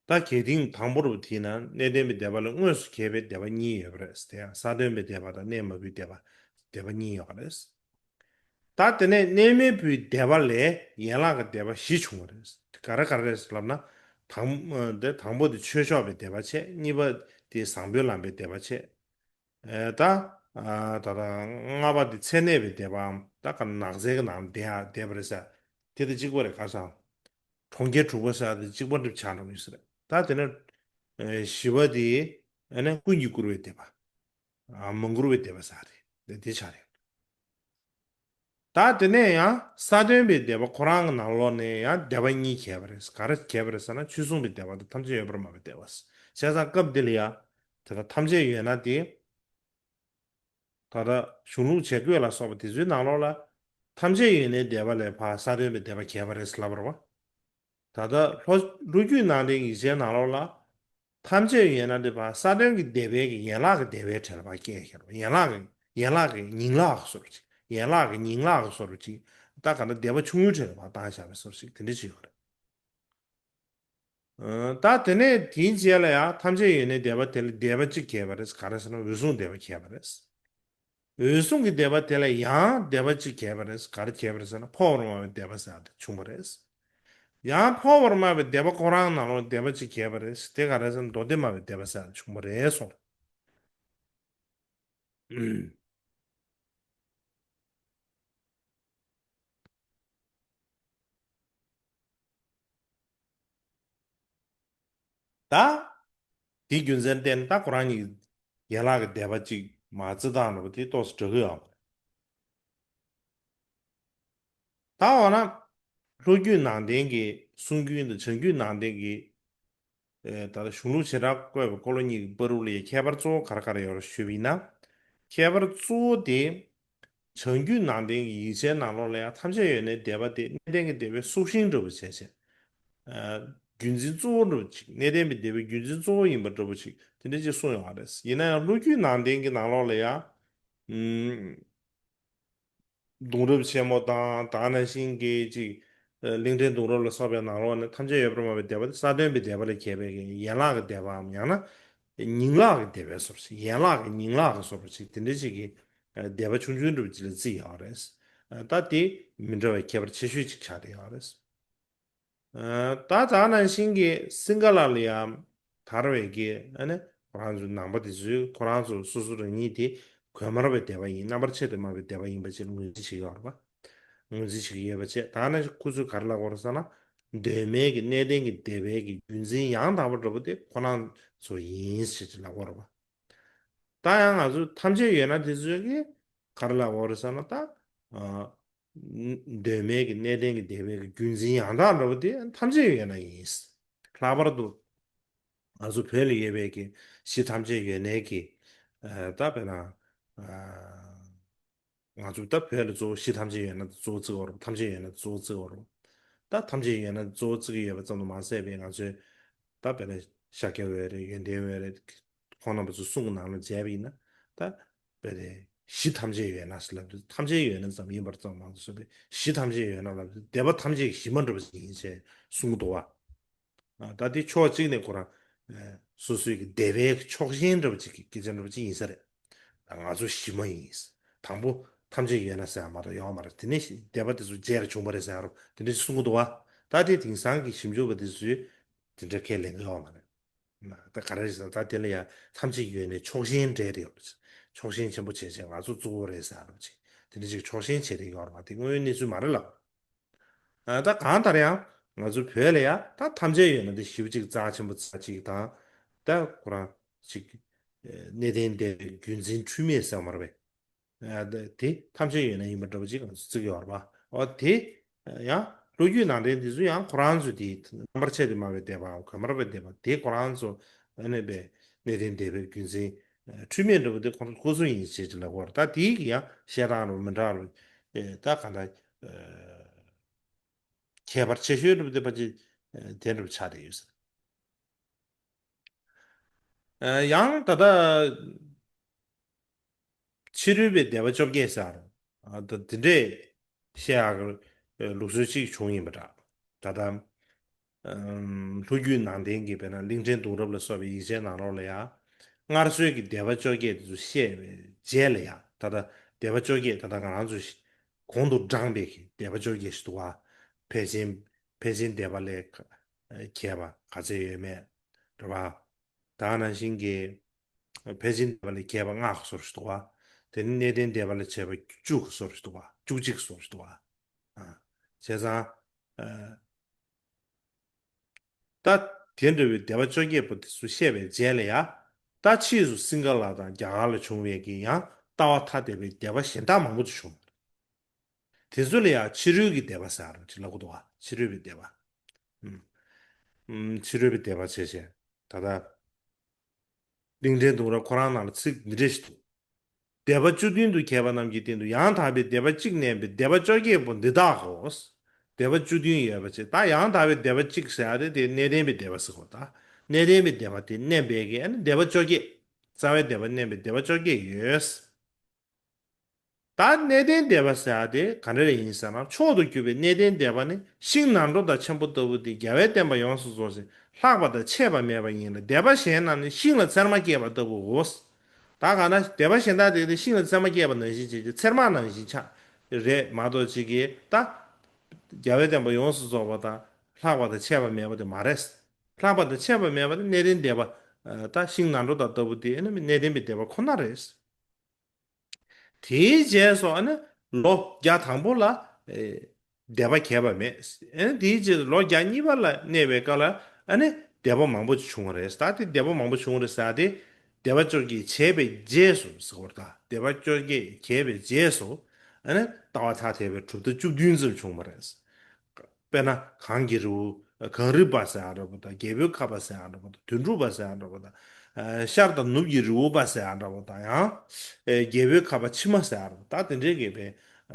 ད་གལ་ཏེ་དང་པོ་རུ་དེས་ན་གནས་བརྟན་པའི་སྡེ་པ་ལ་དངོས་སུ་གྱེས་པའི་སྡེ་པ་གཉིས་ཡོད་པ་རེད། དེ་ཡང་ས་སྟོན་པའི་སྡེ་པ་དང་གནས་མ་བུའི་སྡེ་པ། སྡེ་པ་གཉིས་ཡོད་པ་རེད། ད་དེ་ནས་གནས་མ་བུའི་སྡེ་པ་ལས་ཡན་ལག་གི་སྡེ་པ་བཞི་བྱུང་བ་རེད། ག་རེ་ག་རེ་རེད་ལབ་ན། དང་དེ་དང་པོ་དེ་ཆོས་ཕྱོགས་པའི་སྡེ་པ་བྱས། གཉིས་པ་དེ་བཟང་པོའི་ལམ་པའི་སྡེ་པ་བྱས། ཨེ་ད། ཨ་ད་ད་ལྔ་པ་དེ་མཚན་གནས་པའི་སྡེ་པའམ་ད་ག་ནགས་ཚལ་གྱི་ནང་བསྡད་ཡ་བསྡད་པ་རེད་ཟེར། དེ་དང་གཅིག་པ་རེད། ག་ས། གྲོང་ཁྱེར་དྲུག་པ་ཟེར་ཡ་དེ་གཅིག་པ་འགྲིག་ཆགས་འགྲོ་གི་ཟེར། ད་དེ་ནས་ཨེ་བཞི་པ་དེ་ཨ་ནི་ཀུན་གྱིས་བཀུར་བའི་སྡེ་པ། ཨ་མ་བཀུར་བའི་སྡེ་པ་ཟེར་ཡ་དེ་དེ་ཆགས་རེད། ད་དེ་ནས་ཡང་ས་སྟོན་པའི་སྡེ་པ་ཁོ་རང་གི་ནང་ལོགས་ནས་ཡང་སྡེ་པ་གཉིས་གྱེས་པ་རེད། ག་རེ་གྱེས་པ་རེད་ཟེར་ན། ཆོས་སྲུང་པའི་སྡེ་པ་དང་ཐམས་ཅད་ཡོད་པར་སྨྲ་བའི་སྡེ་པ། བྱས་ཙང་སྐབས་འདི་ལ་ཡང་དེ་ལ་ཐམས་ཅད་ཡོད་ན་དེ། ད་ལྟ་གཞུང་ལུགས་བྱེད་སྒོ་ལ་སོགས་པ་དེ་ཚོའི་ནང་ལོགས་ལ་ཐམས་ཅད་ཡོད་ནའི་སྡེ་པ་ལས་ཕར་ས་སྟོན་པའི་སྡེ་པ་གྱེས་པ་རེད་ལབ་པ་རེད་བ། ད་ལྟ་ལྷོ་ལོ་རྒྱུས་ནང་བསྟན་ཡིག་ཆའི་ནང་ལོགས་ལ་ ཐམས་ཅད་ཡོད་ན་དེ་བ་ས་བོན་གྱི་སྡེ་པའི་གི་ཡན་ལག་གི་སྡེ་པའི་གྲས་ལ་བ་སྐྱེས་ཁྱེར་བ། ཡན་ལག་གི་ཡན་ལག་གི་ཉིང་ལག་གི་སོར་ཅིག་ཡན་ལག་གི་ཉིང་ལག་གི་སོར་ཅིག་ད་ག་ད་སྡེ་པ་ཆུང་ངུའི་གྲས་ལ་བ་བཏང་བཞག་པའི་སོར་ཅིག་དེ་འདྲ་ཅིག་ཡོད་རེད། ཨ། ད་དེ་ནས་དེའི་རྗེས་ལ་ཡང་ཐམས་ཅད་ཡོད་ནའི་སྡེ་པ་དེ་ལ་སྡེ་པ་གཅིག་གྱེས་པ་རེད། ག་རེ་ཟེར་ན་འོད་སྲུང་སྡེ་པ་གྱེས་པ་རེད། འོད་སྲུང་གི་སྡེ་པ་དེ་ལ་ཡང་སྡེ་པ་གཅིག་གྱེས་པ་རེད། ག་རེ་གྱེས་པ་རེད་ཟེར་ན་འཕོ་བར་སྨྲ་བའི་སྡེ་པ་ཟེར་བ་དེ་བྱུང་བ་རེད། ཡང་འཕོ་བར་སྨྲ་བའི་སྡེ་པ་ཁོ་རང་ནང་ལོགས་སྡེ་པ་གཅིག་གྱེས་པ་རེད། དེ་ག་རེ་ཟེར་ན་མདོ་སྡེ་སྨྲ་བའི་སྡེ་པ་ཟེར་བ་དེ་བྱུང་བ་རེད་གསུངས། ད། དེའི་རྒྱུ་མཚན་བརྟེན་ད་ཁོ་རང་གཉིས་ཡན་ལག་གི་སྡེ་པ་གཅིག་མ་བརྩི་སྟངས་འདྲ་པོ་དེ་ཏོག་ཙམ་འདྲ་གི་ཡོད་རེད། ད་འོ་ན། ལྷོ་རྒྱུད་ནང་བསྟན་གྱི་གསུང་རྒྱུན་དང་བྱང་རྒྱུད་ནང་བསྟན་གྱི། ཨེ། ད་ལྟ་གཞུང་ལུགས་བྱེ་བྲག་བཀོད་པའི་འཁོར་ལོ་གཉིས་ཀྱི་བར་དུ་ལ་ཡང་ཁྱད་པར་གཙོ་བོ་ག་རེ་ག་རེ་ཡོད་རེད་ཞུས་པ་ཡིན་ན། ཁྱད་པར་གཙོ་བོ་དེ། བྱང་རྒྱུད་ནང་བསྟན་གྱི་ཡིག་ཆའི་ནང་ལོགས་ལ་ཡང་ཐམས་ཅད་ཡོད་ནའི་སྡེ་པ་དེ་གནས་བརྟན་གྱི་སྡེ་པའི་སྲོག་ཤིང་འདྲ་བོ་བྱས་བྱས། ཨ། རྒྱུན་འཛིན་གཙོ་བོ་འདྲ་བོ་ཅིག་གནས་བརྟན་པའི་སྡེ་པའི་རྒྱུན་འཛིན་གཙོ་བོ་ཡིན་པ་འདྲ་བོ་ཅིག་དེ་འདྲ་ཅིག་གསུངས་ཡོད་རེད། ཡིན་ན་ཡང་ལྷོ་རྒྱུད་ནང་བསྟན་གྱི་ནང་ལོགས་ལ་ཡང་། ཨུམ། གདུང་རབས་ཆེན་མོ་དང་ད་ག་ནང་བཞིན་གྱི་ཅིག་ཨ། གླིང་ཕྲན་གདུང་རབས་ལ་སོགས་པའི་ནང་ལོགས་ནས་ཐམས་ཅད་ཡོད་པར་སྨྲ་བའི་སྡེ་པ་དེ་ས་བོན་པའི་སྡེ་པ་ལས་གྱེས་པའི་ཡན་ལག་གི་སྡེ་པའམ་ཡང་ན་ཉིང་ལག་གི་སྡེ་པའི་སོར་ཅིག་ཡན་ལག་གི་ཉིང་ལག་གི་སོར་ཅིག་དེ་འདྲ་ཅིག་གི་ཨ། སྡེ་པ་ཆུང་ཆུང་འདྲ་བོ་ཅིག་ལ་བརྩིས་ཡོད་རེད། ཨ། ད་དེ་མི་འདྲ་བའི་ཁྱད་པར་ཆེ་ཤོས་ཅིག་ཆགས་བསྡད་ཡོད་རེད། ཨ། ད་ད་ག་ནང་བཞིན་གྱི་སིང་ག་ལ་ལ་ཡང་དར་བའི་གི་ཨ་ནི་ཁོ་རང་ཚོ་ནང་པ་དེ་ཚོས་ཁོ་རང་ཚོ་སོ་སོ་རང་ཉིད་དེ་གོས་དམར་བའི་སྡེ་པ་ཡིན། རྣམ་པར་ཆེ་བསྟོད་སྨྲ་བའི་སྡེ་པ་ཡིན་པ་ཅིག་ངོས་འཛིན་བྱེད་ཀྱི་ཡོད་རེད་པ། ངོས་འཛིན་བྱེད་ཀྱི་ཡོད་པ་བྱས། ད་ག་ནང་བཞིན་ཁོ་ཚོས་ག་རེ་ལབ་ཀྱི་ཡོད་རེད་ཟེར་ན། གདོད་མའི་གི་གནས་བརྟན་གྱི་སྡེ་པའི་གི་རྒྱུན་འཛིན་ཡང་དག་པ་འདྲ་པོ་དེ་ཁོ་རང་ཚོ་ཡིན་ཞེས་ཅིག་ལབ་ཀྱི་ཡོད་རེད་པ། ད་ཡང་ང་ཚོ་ཐམས་ཅད་ཡོད་ན་དེ་ཚོས་ཀྱིས་ག་རེ་ལབ་ཀྱི་ཡོད་རེད་ཟེར་ན། ད། ཨ། གདོད་མའི་གི་གནས་བརྟན་གྱི་སྡེ་པའི་གི་རྒྱུན་འཛིན་ཡང་དག་འདྲ་པོ་དེ་ཐམས་ཅད་ཡོད་ན་ཡིན། ལྷག་པར་དུ་ང་ཚོ་བོད་ལ་ཡོད་པའི་གི་གཞི་ཐམས་ཅད་ཡོད་ནའི་གི། ཨ། ད་དཔེར་ན། ཨ། ང་ཚོ་ད་བོད་ལ་གཙོ་བོ་གཞི་ཐམས་ཅད་ཡོད་ན་གཙོ་བོ་བརྩི་གི་ཡོད་རེད། ཐམས་ཅད་ཡོད་ན་གཙོ་བོ་བརྩི་གི་ཡོད་རེད། ད་ཐམས་ཅད་ཡོད་ན་གཙོ་བོ་བརྩི་གི་ཡོད་པ་ཙམ་དུ་མ་ཟད་པའི་ང་ཚོས་ད་དཔེར་ན་ཤཱཀྱ་འོད་རེད། ཡོན་ཏན་འོད་རེད། ཁོང་རྣམ་པ་ཚོ་གསུང་གི་ནང་ལ་མཇལ་བ་ཡིན་ན། ད་དཔེ་རེད། གཞི་ཐམས་ཅད་ཡོད་ན་ཟེར་ལབ་དུས་ཐམས་ཅད་ཡོད་ན་ཙམ་ཡིན་པར་ཙམ་མང་དུ་གསུངས་པས། གཞི་ཐམས་ཅད་ཡོད་ན་ལབ་དུས་སྡེ་པ་ཐམས་ཅད་ཀྱི་གཞི་མ་འདྲ་བ་ཞིག་ཡིན་ཞེས་གསུང་གི་འདུག་བ། ཨ། ད་དེ་ཕྱོགས་གཅིག་ནས་ཁོ་རང་། ཨ། སོ་སོའི་གི་སྡེ་པའི་གི་ཕྱོགས་ཞེན་འདྲ་བ་ཅིག་གི་སྐད་ཆ་འདྲ་བ་ཅིག་ཡིན་ས་རེད། ད་ང་ཚོ་གཞི་མ་ཡིན། དང་པོ་ཐམས་ཅད་ཡོད་ན་ཟེར་ཡ་མ་གཏོགས་ཡོད་མ་རེད། དེ་ནས་སྡེ་པ་དེ་ཚོ་རྗེས་ལ་བྱུང་བ་རེད་ཟེར་ཡ་རུ་དེ་འདྲ་ཞིག་གསུང་གི་འདུག་བ། ད་དེ་དེང་སང་གི་ཞིབ་འཇུག་པ་དེ་ཚོས་དེ་འདྲ་ཁས་ལེན་གི་ཡོད་མ་རེད། ད་ག་རེ་རེད་ཟེར་ན། ད་དེ་ལ་ཡང་ཐམས་ཅད་ཡོད་ནས་ཕྱོགས་ཞེན་འདྲེས་ཏེ་ཡོད་རེད། ཕྱོགས་ཞེན་ཆེན་པོ་བྱས་བྱས་ང་ཚོ་གཙོ་བོ་རེད་ཟེར་ཡ་རུ་ཅིག་དེ་འདྲ་ཅིག་ཕྱོགས་ཞེན་བྱས་ཏེ་ཡོད་རེད་བ། དེ་དངོས་ཡོད་གནས་ཚུལ་མ་རེད་ལབ། ཨ། ད་གང་ལྟར་ཡང་ང་ཚོ་བོད་ལ་ཡ་ད་ཐམས་ཅད་ཡོད་ན་དེ་ཞེ་པོ་ཅིག་རྩ་ཆེན་པོ་རྩ་གཅིག་དང་། ད་ཁོ་རང་ཅིག་ཨེ། གནས་བརྟན་སྡེ་པའི་རྒྱུན་འཛིན་འཁྲུལ་མེད་ཟེར་བ་མ་རེད་པས། ཨ། ད་དེ་ཐམས་ཅད་ཡོད་ན་ཡིན་པ་འདྲ་པོ་ཅིག་ང་ཚོ་བརྩི་གི་ཡོད་རེད་པ། འོ་དེ་ཡང་ལོ་རྒྱུས་ནང་བསྟན་འདི་ཚོ་ཡང་ཁོ་རང་ཚོ་དེ་རྣམ་པར་ཆེ་བསྟོད་སྨྲ་བའི་སྡེ་པའམ་གོས་དམར་བའི་སྡེ་པ་དེ་ཁོ་རང་ཚོ་ཨ་ནི་པའི་གནས་བརྟན་སྡེ་པའི་རྒྱུན་འཛིན་འཁྲུལ་མེད་འདྲ་པོ་དེ་ཁོ་ཚོ་ཁོ་ཚོ་ཡིན་ཞེས་ཅིག་ལབ་ཀྱི་ཡོད་རེད། ད་དེའི་གི་ཡང་བཤད་སྟངས་རུ་མི་འདྲ་རུ། ཨེ། ད་གང་ལྟར། ཨེ། ཁྱད་པར་ཆེ་ཤོས་འདྲ་པོ་དེ་ཕལ་ཆེར་དེ་འདྲ་པོ་ཆགས་བསྡད་ཡོད་ས་རེད། ཨ། ཡང་ད་ལྟ་ཕྱི་རོལ་པའི་སྡེ་པ་བཅོ་བརྒྱད་ཟེར། ཨ། ད་དེ་འདྲས་བཤད་ཡག་གི་ལུགས་སྲོལ་ཅིག་བྱུང་ཡིན་པ་འདྲ། ད་ལྟ། ཨམ། ལྷོ་རྒྱུད་ནང་བསྟན་གྱི་དཔེར་ན་གླིང་ཕྲན་གདུང་རབས་ལ་སོགས་པའི་ཡིག་ཆའི་ནང་ལོགས་ལ་ཡང་། སྔར་སྲོལ་གྱི་སྡེ་པ་བཅོ་བརྒྱད་དེ་ཚོ་བཤད་པའི་རྗེས་ལ་ཡང་། ད་ལྟ་སྡེ་པ་བཅོ་བརྒྱད་ད་ལྟ་ང་རང་ཚོ་གོང་དུ་བགྲངས་པའི་གི་སྡེ་པ་བཅོ་བརྒྱད་ཞིག་འདུག་བ། ཕལ་ཆེན་ཕལ་ཆེན་སྡེ་པ་ལས་ག- གྱེས་པ་ག་ཚད་ཡོད་མེད་རེད་བ། ད་ག་ནང་བཞིན་གྱི་ཕལ་ཆེན་སྡེ་པ་ལས་གྱེས་པ་ལྔ་གི་སོར་ཞིག་འདུག་བ། དེ་ནས་གནས་བརྟན་སྡེ་པ་ལས་བྱས་པ་བཅུ་གི་སོར་ཞིག་འདུག་བ། བཅུ་གཅིག་གི་སོར་ཞིག་འདུག་བ། ཨ། བྱས་ཙང་། ཨ། ད་དེ་འདྲ་བའི་སྡེ་པ་བཅོ་བརྒྱད་པོ་དེ་ཚོ་བཤད་པའི་རྗེས་ལ་ཡ། ད་ཕྱིས་སུ་སིང་ག་ལ་དང་རྒྱ་གར་ལ་བྱུང་བའི་གི་ཡང་ལྟ་བ་ཐ་དད་པའི་སྡེ་པ་གཞན་དག་མང་པོ་ཅིག་བྱུང་། དེ་ཚོ་ལ་ཡང་ཕྱི་རོལ་གྱི་སྡེ་པ་ཟེར་ཅིག་ལབ་ཀྱི་འདུག་བ། ཕྱི་རོལ་པའི་སྡེ་པ། ཨུམ། ཨུམ། ཕྱི་རོལ་པའི་སྡེ་པ་བྱས་བྱས་ད་ལྟ། གླིང་ཕྲན་གདུང་རབས་ཁོ་རང་ནང་ལ་ཚིག་འདི་འདྲ་ཞིག་འདུག་སྡེ་པ་བཅུ་བདུན་དུ་གྱེས་པ་རྣམས་ཀྱི་སྟེང་དུ་ཡང་དག་པའི་སྡེ་པ་གཅིག་བསྣན་པའི་སྡེ་པ་བཅོ་བརྒྱད་པོ་འདི་དག་གོ། སྡེ་པ་བཅུ་བདུན་ཡོད་པ་བྱས། ད་ཡང་དག་པའི་སྡེ་པ་གཅིག་ཟེར་ཡ་དེ་དེ་གནས་བརྟན་པའི་སྡེ་པ་ཟེར་གོ། ད་ གནས་བརྟན་པའི་སྡེ་པ་དེ་བསྣན་པའི་གི་ཨ་ནི་སྡེ་པ་བཅོ་བརྒྱད། རྩ་བའི་སྡེ་པ་བསྣན་པའི་སྡེ་པ་བཅོ་བརྒྱད་ཡོད། ད་གནས་བརྟན་སྡེ་པ་ཟེར་ཡ་དེ་ག་འདྲ་རེ་ཡིན་ཟེར་ན། མཆོག་ཏུ་གྱུར་པའི་གནས་བརྟན་སྡེ་པ་ནི་ཤིང་ནགས་འབྲོག་དང་ཆེན་པོ་ལྟ་བུ་སྟེ། རྒྱལ་བའི་བསྟན་པ་ཡོངས་སུ་རྫོགས་ཤིང་ལྷག་པ་དང་ཆད་པ་མེད་པ་ཡིན་ལ། སྡེ་པ་གཞན་རྣམས་ནི་ཤིང་ལ་ཚེར་མ་སྐྱེས་པ་ལྟ་བུའོ། ད་ག་ན་སྡེ་པ་གཞན་དག་དེ་ནི་ཤིང་ལ་ཚེར་མ་སྐྱེས་པ་ནང་བཞིན་བྱས་ཀྱི་ཚེར་མ་ནང་བཞིན་ཆགས་རེད་མ་གཏོགས་ཅིག་གིས་ད་རྒྱལ་བའི་བསྟན་པ་ཡོངས་སུ་རྫོགས་པ་དང་ལྷག་པ་དང་ཆད་པ་མེད་པ་དེ་མ་རེད། ལྷག་པ་དང་ཆད་པ་མེད་པ་དེ་གནས་བརྟན་སྡེ་པ། ད་ཤིང་ནགས་འབྲོག་དང་ལྟ་བུ་དེ་ནི་གནས་བརྟན་པའི་སྡེ་པ་ཁོ་ན་རེད། དེའི་རྗེས་སུ་ཨ་ནི་ལོ་བརྒྱ་དང་པོ་ལ་ཨེ་སྡེ་པ་གྱེས་པ་མེད། ཨ་ནི་དེའི་རྗེས་སུ་ལོ་བརྒྱ་གཉིས་པ་ལ་གནས་པའི་སྐབས་ལ་ཨ་ནི་སྡེ་པ་མང་པོ་ཅིག་བྱུང་བ་རེད། ད་དེ་སྡེ་པ་མང་པོ་བྱུང་བ་རེད་ཟེར་ཏེ། སྡེ་པ་བཅོ་བརྒྱད་བྱས་པའི་རྗེས་སུ་ཟེར་བ་རེད། ད་སྡེ་པ་བཅོ་བརྒྱད་གྱེས་པའི་རྗེས་སུ་ཨ་ནི་ལྟ་བ་ཐ་དད་པའི་གྲུབ་མཐའ་བཅུ་བདུན་ཙམ་བྱུང་བ་རེད། དཔེར་ན་གངས་ཀྱི་རི་བོ། གངས་རི་པ་ཟེར་ཡག་འདྲ་པོ་དང་། རྒྱལ་པོའི་ཁ་པ་ཟེར་ཡག་འདྲ་པོ་དང་། དོན་གྲུབ་པ་ཟེར་ཡག་འདྲ་པོ་དང་། ཤར་དང་ནུབ་ཀྱི་རི་བོ་པ་ཟེར་ཡག་འདྲ་པོ་དང་། ཡང་རྒྱལ་པོའི་ཁ་པ་ཕྱི་མ་ཟེར་ཡག་འདྲ་པོ། ད་དེ་འདྲའི་གི་བའི་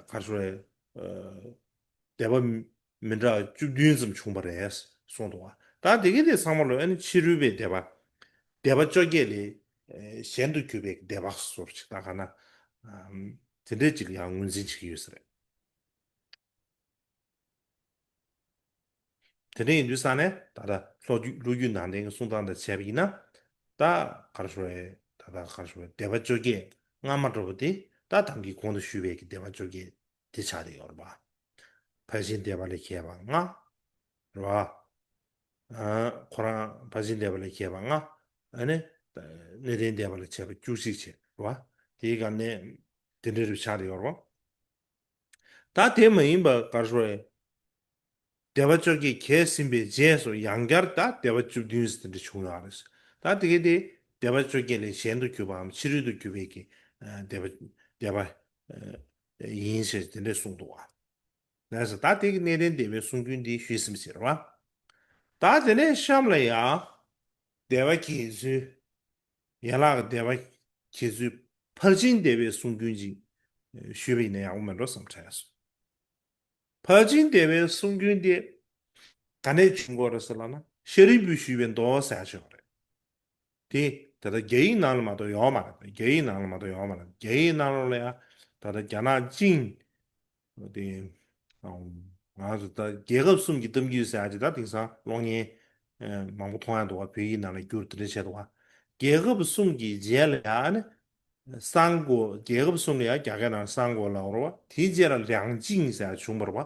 ག་རེ་ཟེར། སྡེ་པ་མི་འདྲ་བ་བཅུ་བདུན་ཙམ་བྱུང་བ་རེད་གསུངས་འདུག་བ། ད་དེ་གི་དེ་ཚང་མ་ལོ་ཨ་ནི་ཕྱི་རོལ་པའི་སྡེ་པ། སྡེ་པ་བཅོ་བརྒྱད་ལས་གཞན་དུ་གྱུར་པའི་སྡེ་པ་སོགས་ཅིག་ད་ག་ན་དེ་འདྲའི་ཅིག་ཡང་ངོས་འཛིན་བྱེད་ཀྱི་ཡོད་ས་རེད། དེ་འདྲ་ཡིན་དུས་ས་ནས་ད་ལྟ་ལྷོ་རྒྱུད་ལྷོ་རྒྱུད་ནང་བསྟན་གྱི་གསུང་སྟངས་དང་བྱས་པ་ཡིན་ན། ད་ག་རེ་ཞུ་དགོས་རེད། ད་ད་ག་རེ་ཞུ་དགོས་རེད། སྡེ་པ་བཅོ་བརྒྱད་སྔ་མ་འདྲ་པོ་དེ་ད་ད་གིན་གོང་དུ་ཞུས་པའི་གི་སྡེ་པ་བཅོ་བརྒྱད་དེ་ཆགས་བསྡད་ཡོད་རེད་པ། ཕར་ཕྱིན་སྡེ་པ་ལས་གྱེས་པ་ལྔ་རེད་པ། ཨ་ཁོ་རང་ཕར་ཕྱིན་སྡེ་པ་ལས་གྱེས་པ་ལྔ། ཨ་ནི་གནས་བརྟན་སྡེ་པ་ལས་གྱེས་པ་བཅུ་གཅིག་བྱས་རེད་པ། དེའི་སྒང་ནས་དེ་འདྲ་རེ་ཆགས་བསྡད་ཡོད་རེད་པ། ད་དེ་མ་ཡིན་པ་ག་རེ་ཞུ་དགོས་རེད། སྡེ་པ་བཅོ་བརྒྱད་གྱེས་ཟིན་པའི་རྗེས་སུ་ཡང་བསྐྱར་ད་སྡེ་པ་བཅུ་བདུན་ཟེར་དེ་འདྲ་བྱུང་ཡོད་རེད། ད་དེ་གའི་དེ་སྡེ་པ་བཅོ་བརྒྱད་ལས་གཞན་དུ་གྱུར་པའམ་ཕྱི་རོལ་དུ་གྱུར་པའི་གི་སྡེ་པ་སྡེ་པ་ཡིན་ཞེས་དེ་འདྲ་གསུངས་འདུག་བ། ལགས་སོ། ད་དེ་གི་གནས་བརྟན་སྡེ་པའི་གསུང་རྒྱུན་འདི་ཞུས་ཟིན་པ་ཞིག་རེད་བ། ད་དེ་ནས་གཤམ་ལ་ཡང་སྡེ་པ་གྱེས་ཚུལ། ཡན་ལག་གི་སྡེ་པ་གྱེས་ཚུལ། ཕར་ཕྱིན་སྡེ་པའི་གསུང་རྒྱུན་ཅིག་ཞུས་པ་ཡིན་ན་ཡག་པོ་མེད་འགྲོ་བསམ་དྲན་སོང་། ཕར་ཕྱིན་སྡེ་པའི་གསུང་རྒྱུན་དེ་ག་ནས་བྱུང་དགོས་རེད་ཟེར་ལབ་ན། ཤཱ་རིའི་བུས་ཞུས་པའི་མདོ་ཟེར་ཡག་ཅིག་ཡོད་རེད། དེ་ད་ལྟ་རྒྱ་ཡིག་ནང་ལ་མ་གཏོགས་ཡོད་མ་རེད། རྒྱ་ཡིག་ནང་ལ་མ་གཏོགས་ཡོད་མ་རེད། རྒྱ་ཡིག་ནང་ལོགས་ལ་ཡང་ད་ལྟ་རྒྱ་ནག་ཅིང་དེ་ང་ཚོ་ད་རྒྱལ་ཁབ་གསུམ་གྱི་གཏམ་རྒྱུད་ཟེར་ཡག་ཅིག་ད་དེང་སང་གློག་བརྙན་མང་པོ་མཐོང་ཡག་འདུག་བ། བོད་ཡིག་ནང་ལ་བསྒྱུར་དེ་འདྲ་བྱས་འདུག་བ། རྒྱལ་ཁབ་གསུམ་གྱི་རྗེས་ལ་ཡང་ནི་སང་གོ། རྒྱལ་ཁབ་གསུམ་ལ་ཡང་རྒྱ་སྐད་ནང་སང་གོ་ལབ་རེད་བ། དེའི་རྗེས་ལ་ལིའང་ཅིང་ཟེར་ཡག་བྱུང་བ་རེད་བ།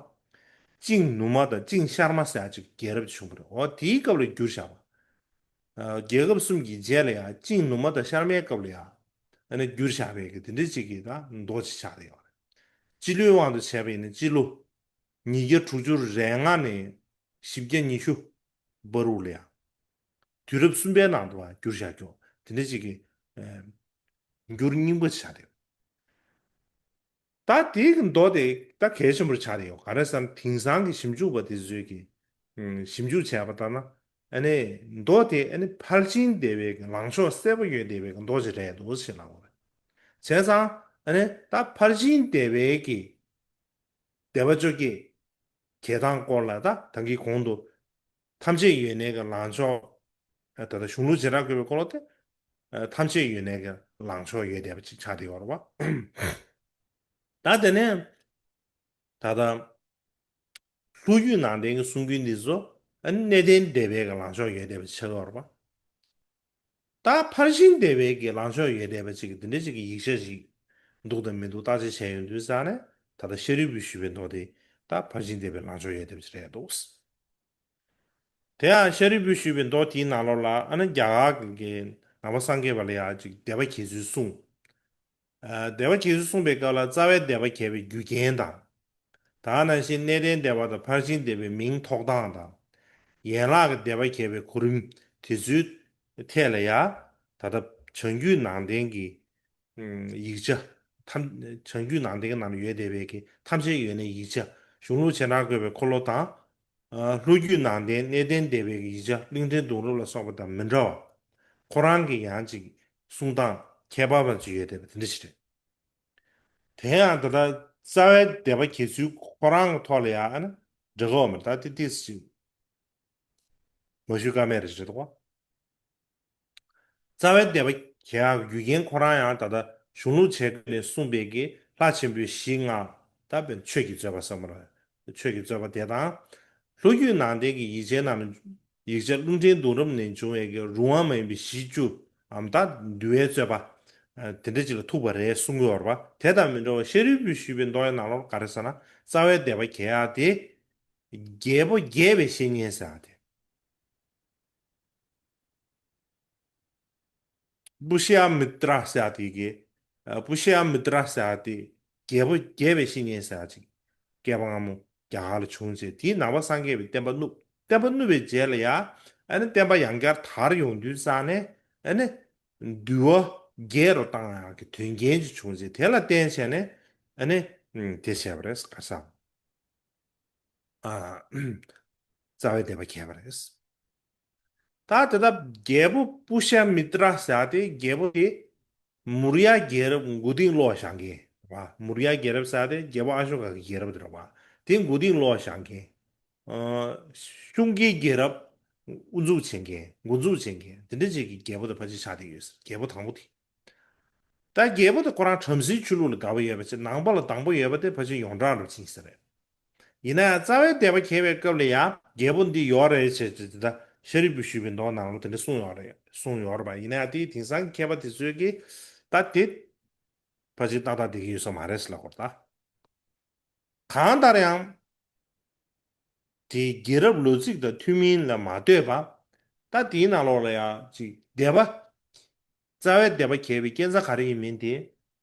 ཅིང་ནུབ་མ་དང་ཅིང་ཤར་མ་ཟེར་ཡག་ཅིག་རྒྱལ་རབས་བྱུང་བ་རེད། འོ་དེའི་སྐབས་ལ་བསྒྱུར་བཞག་པ། རྒྱལ་ཁབ་གསུམ་གྱི་རྗེས་ལ་ཡང་ཅིང་ནུབ་མ་དང་ཤར་མའི་སྐབས་ལ་ཡང་ཨ་ནི་བསྒྱུར་བཞག་པའི་གི་དེ་འདྲ་ཅིག་གི་ད་མདོ་ཅིག་ཆགས་བསྡད་ཡོད་རེད། སྤྱི་ལོའི་དབང་དུ་བྱས་པ་ཡིན་ན་སྤྱི་ལོ་ཉིས་བརྒྱ་དྲུག་ཅུ་རེ་ལྔ་ནས་བཞི་བརྒྱ་ཉི་ཤུ་བར་དུ་ལ་ཡང་དུས་རབས་གསུམ་པའི་ནང་དུ་བསྒྱུར་བཞག་རྒྱུ་དེ་འདྲ་ཅིག་གི་འགྱུར་རྙིང་པ་ཆགས་བསྡད་ཡོད། ད་དེའི་གི་མདོ་དེ་ད་གལ་ཆེན་པོར་ཆགས་བསྡད་ཡོད། ག་རེ་ཟེར་ན་དེང་སང་གི་ཞིབ་འཇུག་པ་དེ་ཚོས་ཀྱི་ཨུམ་ཞིབ་འཇུག་བྱས་པ་ལྟར་ན། ཨ་ནི་མདོ་དེ་ཨ་ནི་ཕར་ཕྱིན་སྡེ་པའི་གི་ལངས་ཕྱོགས་གསལ་པོ་ཡོད་བསྡད་པའི་གི་མདོ་ཅིག་རེད་འདུག་ཅེས་ལབ་དགོས་རེད། བྱས་ཙང་ཨ་ནི་ད་ཕར་ཕྱིན་སྡེ་པའི་གི་སྡེ་པ་བཅོ་བརྒྱད་གྱེས་སྟངས་སྐོར་ལ་ད་ད་གིན་གོང་དུ་ཐམས་ཅད་ཡོད་གནས་ཀྱི་ལངས་ཕྱོགས། ད་ལྟ་གཞུང་ལུགས་བྱེ་བྲག་བཀོད་པའི་འཁོར་ལོ་དེ་ཐམས་ཅད་ཡོད་གནས་ཀྱི་ལངས་ཕྱོགས་ཡོད་བསྡད་པ་ཅིག་ཆགས་བསྡད་ཡོད་རེད་བ། ད་དེ་ནས་ད་ལྟ་ལྷོ་རྒྱུད་ནང་བསྟན་གྱི་གསུང་རྒྱུན་འདི་ཚོ་ཨ་ནི་གནས་བརྟན་སྡེ་པའི་གི་ལངས་ཕྱོགས་ཡོད་བསྡད་པ་ཆགས་ཡོད་རེད་བ། ད་ཕར་ཕྱིན་སྡེ་པའི་གི་ལངས་ཕྱོགས་ཡོད་བསྡད་པ་ཅིག་གི་འདི་འདྲ་ཅིག་གི་ཡིག་ཆ་ཞིག་འདུག་དང་མི་འདུག་བརྟག་དཔྱད་བྱས་ཡོང་དུས་ཙང་ནས་ད་ལྟ་ཤཱ་རིའི་བུས་ཞུས་པའི་མདོ་དེ་ད་ཕར་ཕྱིན་སྡེ་པའི་ལངས་ཕྱོགས་ཡོད་བསྡད་པ་ཅིག་རེད་འདུག། དེ་ཡང་ཤཱ་རིའི་བུས་ཞུས་པའི་མདོ་དེའི་ནང་ལོགས་ལ་ཨ་ནི་རྒྱ་གར་གྱི་ནང་པ་སངས་རྒྱས་པ་ལ་ཡང་ཅིག་སྡེ་པ་གྱེས་ཚུལ་གསུངས། ཨ་སྡེ་པ་གྱེས་ཚུལ་གསུངས་པའི་སྐབས་ལ་རྩ་བའི་སྡེ་པ་གྱེས་པའི་རྒྱུ་རྐྱེན་དང་། ད་ག་ནང་བཞིན་གནས་བརྟན་སྡེ་པ་དང་ཕར་ཕྱིན་སྡེ་པའི་མིང་ཐོགས་སྟངས་དང་། ཡན་ལག་གི་སྡེ་པ་གྱེས་པའི་གོ་རིམ་དེ་ཚོའི་ཐད་ལ་ཡང་ད་ལྟ་བྱང་རྒྱུད་ནང་བསྟན་གྱི་ཡིག་ཆ་ཐམས། བྱང་རྒྱུད་ནང་བསྟན་གྱི་ནང་ལ་ཡོད་བསྡད་པའི་གི་ཐམས་ཅད་ཡོད་གནས་ཡིག་ཆ། གཞུང་ལུགས་བྱེ་བྲག་བཀོད་པའི་འཁོར་ལོ་དང་། ལྷོ་རྒྱུད་ནང་བསྟན་གནས་བརྟན་སྡེ་པའི་གི་ཡིག་ཆ་གླིང་ཕྲན་སྡོང་རབས་ལ་སོགས་པ་དང་མི་འདྲ་བ། ཁོ་རང་གི་ཡང་ཅིག་གསུང་སྟངས་ཁྱད་པར་བ་ཅིག་ཡོད་བསྡད་པ་དེ་འདྲ་ཞིག་རེད། དེ་ཡང་ད་ལྟ་རྩ་བའི་སྡེ་པ་གྱེས་ཚུལ་ཁོ་རང་གི་ཐོག་ལ་ཡང་ཨ་ནི་འགྲིག་གི་ཡོད་མ་རེད། ད་དེ་ཏིས་ཅིག་མ་ཞུ་ཀ་མེད་རེད་ཅེས་རེད་དོ། རྩ་བའི་བཟླས་པ་གྱེར་ཡག་རྒྱུ་རྐྱེན་ཁོ་རང་ཡང་ད་ལྟ་གཞུང་ལུགས་བྱེད་སྒོ་ནས་གསུངས་པའི་གི་ལྷ་ཆེན་པོའི་གཞི་ལྔ། ད་དཔེར་ན་ཆོས་ཀྱི་རྩོད་པ་ཟེར་མ་རེད། ཆོས་ཀྱི་རྩོད་པ་དེ་དང་། ལྷོ་རྒྱུད་ནང་བསྟན་གྱི་ཡིག་ཆའི་ནང་ཡིག་ཆ་རླུང་འཕྲིན་བརྡུང་རིམ་ནས་འབྱུང་བའི་གི་རུང་བ་མ་ཡིན་པའི་གཞི་བཅུ་འམ་ད་འདུལ་བའི་རྩོད་པ། ཨ་དེ་འདྲ་ཅིག་ལ་ཐུག་པ་རེད་གསུང་གི་ཡོད་རེད་པ། དེ་དང་མི་འདྲ་བར་ཤཱ་རིའི་བུས་ཞུས་པའི་མདོ་ཡི་ནང་ལོགས་ག་རེ་ཟེར་ན། རྩ་བའི་བཟླས་པ་གྱེར་ཡག་དེ། རྒྱལ་པོ་རྒྱས་པའི་བཤེས་གཉེན་ཟེར་ཡག་དེ། པུ་ཤ་མི་ཏྲ་ཟེར་ཡག་དེ་གི། ཨ་པུ་ཤ་མི་ཏྲ་ཟེར་ཡག་དེ། རྒྱལ་པོ་རྒྱས་པའི་བཤེས་གཉེན་ཟེར་ཡག་ཅིག་བསྐལ་པ་སྔ་མོ་རྒྱ་གར་ལ་བྱུང་རྗེས་དེའི་ནང་པ་སངས་རྒྱས་པའི་བསྟན་པ་བསྣུབས། བསྟན་པ་བསྣུབས་པའི་རྗེས་ལ་ཡང་ཨ་ནི་བསྟན་པ་ཡང་བསྐྱར་དར་ཡོང་དུས་ཙང་ནས་ཨ་ནི་འདུལ་བ་རྒྱས་རུ་བཏང་ཡག་གི་དོན་རྐྱེན་ཅིག་བྱུང་རྗེས་དེ་ལ་བརྟེན་བྱས་ནས་ཨ་ནི་དེ་བྱས་པ་རེད། ག་ས། ཨ་རྩ་བའི་བཟླས་པ་གྱེར་བ་རེད། ད་དེ་ལྟར་རྒྱལ་པོ་པུ་ཤ་མི་ཏྲ་ཟེར་ཡག་དེ་རྒྱལ་པོ་དེ་མུར་ཡ་རྒྱལ་རབས་མགོ་རྟིང་སློག་བཞག་མཁན་རེད་པ། མུར་ཡ་རྒྱལ་རབས་ཟེར་ཡག་དེ་རྒྱལ་པོ་ཨ་ཤོ་ཀ་གི་རྒྱལ་རབས་དེ་རེད་པ། དེ་མགོ་རྟིང་སློག་བཞག་མཁན། ཨ་ཤུང་གི་རྒྱལ་རབས་དབུ་འཛུགས་བྱེད་མཁན། འགོ་འཛུགས་བྱེད་མཁན་དེ་འདྲ་ཅིག་གི་རྒྱལ་པོ་དེ་ཕལ་ཆེར་ཆགས་བསྡད་ཡོད་ཟེར། རྒྱལ་པོ་དང་པོ་དེ། ད་རྒྱལ་པོ་དེ་ཁོ་རང་བྲམ་ཟེའི་ཆོས་ལུགས་ལ་དགའ་པོ་ཡོད་པ་ཅིག་ནང་པ་ལ་སྡང་པོ་ཡོད་པ་དེ་ཕལ་ཆེར་ཡོངས་གྲགས་འགྲོ་ཕྱིན་ཟེར་རེད། ཡིན་ན་ཡང་རྩ་བའི་བཟླས་པ་གྱེར་བའི་སྐབས་ལ་ཡང་རྒྱལ་པོ་འདི་ཡོད་རེད་ཅེས་ཅེས་དེ་ད་ཤཱ་རིའི་བུས་ཞུས་པའི་མདོ་ནང་ལ་དེ་འདྲ་གསུངས་ཡོད་རེད། གསུངས་ཡོད་རེད་པ། ཡིན་ན་ཡང་དེའི་དེང་སང་མཁས་པ་དེ་ཚོས་ཀྱིས་ད་དེ་ཕལ་ཆེར་ཏག་ཏག་བསྡད་ཀྱི་ཡོད་ས་མ་རེད་ཟེར་ལབ་ཀྱི་ཡོད་རེད་ད། གང་ལྟར་ཡང་། དེའི་རྒྱལ་རབས་ལོ་ཚིགས་དང་མཐུན་མིན་ལ་མ་ལྟོས་པར། ད་དེའི་ནང་ལོགས་ལ་ཡང་ཅིག་བཟླས་པ། རྩ་བའི་བཟླས་པ་གྱེར་བའི་རྐྱེན་རྩ་ག་རེ་ཡིན་མིན་དེ་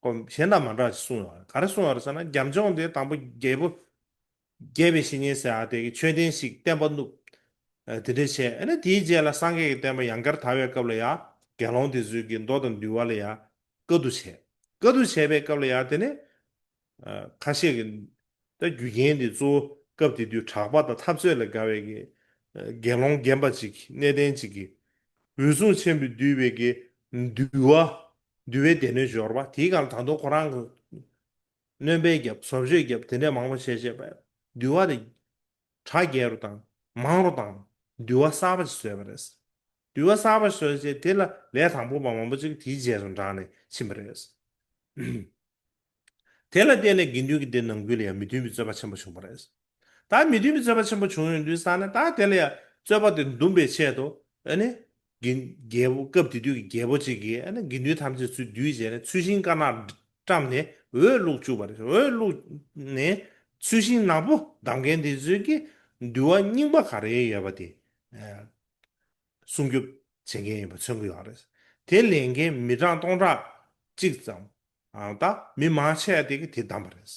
ཁོ་གཞན་དང་མ་འདྲ་ཞིག་གསུངས་ཡོད་རེད། ག་རེ་གསུངས་ཡོད་རེད་ཟེར་ན། རྒྱབ་ལྗོངས་དེ་དང་པོ་རྒྱལ་པོ་རྒྱས་པའི་བཤེས་གཉེན་ཟེར་ཡག་དེ་གིས་མཆོད་རྟེན་ཞིག་བརྟན་པོ་བསྣུབས། ཨ་དེ་འདྲ་བྱས། ཨ་ནི་དེའི་རྗེས་ལ་སངས་རྒྱས་ཀྱི་བསྟན་པ་ཡང་བསྐྱར་དར་བའི་སྐབས་ལ་ཡང་དགེ་སློང་དེ་ཚོས་ཀྱིས་མདོ་དང་འདུལ་བ་ལ་ཡང་བཀའ་བསྡུ་བྱས། བཀའ་བསྡུ་བྱས་པའི་སྐབས་ལ་ཡང་དེ་ནི། ཨ་ཁ་ཤས་ཀྱིས་ད་རྒྱུ་རྐྱེན་དེ་གཙོ་བོ་སྐབས་དེ་དུས་གྲགས་པ་དང་འཐབ་རྩོད་ལ་དགའ་བའི་གི་ཨ་དགེ་སློང་རྒན་པ་ཅིག་གནས་བརྟན་ཅིག་གིས་འོད་སྲུང་ཆེན་པོས་བསྡུས་པའི་གི་འདུལ་བ། འདུལ་བའི་སྡེ་སྣོད་ཅིག་ཡོད་རེད་པ། དེའི་སྒང་ལ་ད་དུང་ཁོ་རང་གི་སྣོན་པ་བརྒྱབ། བཟོ་བཅོས་བརྒྱབ། དེ་འདྲ་མང་པོ་བྱས་བྱས་པས་འདུལ་བ་དེ་གྲ་རྒྱས་རུ་བཏང་། མང་རུ་བཏང་། འདུལ་བ་གསར་པ་ཞིག་བཟོས་པ་རེད། འདུལ་བ་གསར་པ་བཟོས་རྗེས་དེ་ལ་ལས་དང་པོ་པ་མང་པོ་ཅིག་དེའི་རྗེས་སུ་འབྲངས་ནས་ཕྱིན་པ་རེད། དེ་ལ་བརྟེན་ནས་དགེ་འདུན་གྱི་སྡེ་ནང་ཁུལ་ལ་ཡང་མི་མཐུན་པའི་རྩོད་པ་ཆེན་པོ་བྱུང་བ་རེད། ད་མི་མཐུན་པའི་རྩོད་པ་ཆེན་པོ་བྱུང་ཡོང་དུས་ཙང་ནས་ད་དེ་ལ་ཡང་རྩོད་པ་དེ་འདུམ་པའི་ཆེད་དུ་ཨ་ནི་དགེ་རྒྱལ་པོ་སྐབས་དེ་དུས་ཀྱི་རྒྱལ་པོ་གཅིག་གིས་ཨ་ནི་དགེ་འདུན་ཐམས་ཅད་ཚུར་བསྡུས་བྱས་ནས་ཚུལ་ཤིང་དཀར་ནག་བཀྲམ་ནས་འོས་བླུགས་བཅུག་པ་རེད། འོས་བླུགས་ནས་ཚུལ་ཤིང་ནག་པོ་བསྡམས་མཁན་དེ་ཚོས་ཀྱིས་འདུལ་བ་རྙིང་པ་ག་རེ་ཡོད་པ་དེ་ཨ་སྲུང་སྐྱོབ་བྱེད་མཁན་ཡིན་པ་མཚོན་གྱི་ཡོད་རེད། དེ་ལེན་མཁན་མི་གྲངས་སྟོང་ཕྲག་གཅིག་ཙམ། ཨ་ད་མི་མང་ཆེ་བ་དེ་གིས་དེ་བདམས་པ་རེད།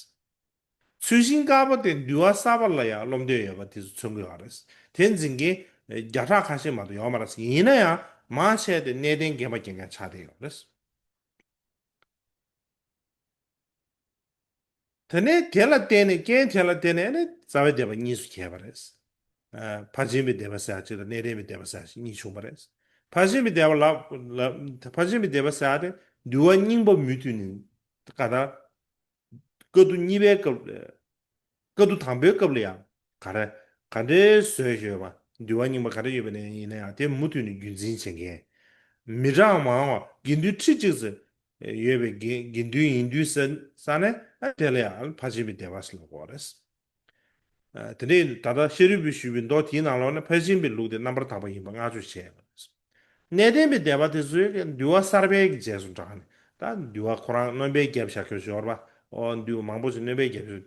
ཚུལ་ཤིང་དཀར་པོ་དེ་འདུལ་བ་གསར་པ་ལ་ཡང་བློ་འདོད་ཡོད་པ་དེ་ཚོ་མཚོན་གྱི་ཡོད་རེད། དེ་འཛིན་མཁན་བརྒྱ་ཕྲག་ཁ་ཤས་མ་གཏོགས་ཡོད་མ་རེད། ཡིན་ན་ཡང་མང་ཆེ་བ་དེ་གནས་བརྟན་རྒན་པ་རྒན་རྒན་ཆགས་བསྡད་ཡོད་རེད། དེ་ནས་དེ་ལ་བརྟེན་ནས། རྐྱེན་དེ་ལ་བརྟེན་ནས་ནི་རྩ་བའི་བཟླས་པ་གཉིས་སུ་གྱེས་པ་རེད། ཨ་ཕར་ཕྱིན་པའི་བཟླས་པ་ཟེར་ཡག་ཅིག་དང་གནས་བརྟན་པའི་བཟླས་པ་ཟེར་ཡག་ཅིག་གཉིས་བྱུང་བ་རེད། ཕར་ཕྱིན་པའི་བཟླས་པ་ལ་ལ་ཕར་ཕྱིན་པའི་བཟླས་པ་ཟེར་ཡག་དེ་འདུལ་བ་རྙིང་པ་མུ་མཐུད་ནས་ག་ད། བཀའ་བསྡུ་གཉིས་པའི་སྐབས། བཀའ་བསྡུ་དང་པོའི་སྐབས་ལ་ཡང་ག་རེ་ག་འདྲའི་བཟོས་ཡོད་པ། འདུལ་བ་རྙིང་པ་ག་རེ་ཡོད་པ་ནས་ཡིན་ན་ཡང་དེ་མུ་མཐུད་ནས་རྒྱུན་འཛིན་བྱེད་མཁན། མི་གྲངས་མང་བ་དགེ་འདུན་ཁྲི་གཅིག་ཙམ་ཡོད་པའི་དགེ་དགེ་འདུན་ཡིན་དུས་ས་ས་ནས་ཨ་དེ་ལ་ཡང་ཕར་ཕྱིན་པའི་བཟླས་པ་ཞིག་ལབ་དགོས་རེད། ཨ་དེ་འདྲའི་ད་ལྟ་ཤཱ་རིའི་བུས་ཞུས་པའི་མདོ་དེའི་ནང་ལོགས་ནས་ཕར་ཕྱིན་པའི་ལུགས་དེ་རྣམ་པར་དག་པ་ཡིན་པ་བསྔགས་བརྗོད་བྱས་ཡོད་རེད། གནས་བརྟན་པའི་བཟླས་པ་དེ་ཚོས་འདུལ་བ་གསར་པའི་གི་རྗེས་སུ་འབྲངས་ནས། ད་འདུལ་བ་ཁོ་རང་སྣོན་པའི་རྒྱབ་བཞག་ཁྱོད་ཞོར་བ། ཨོ་འདུལ་བ་མང་པོ་ཞིག་སྣོན་པའི་རྒྱབ་བཞག་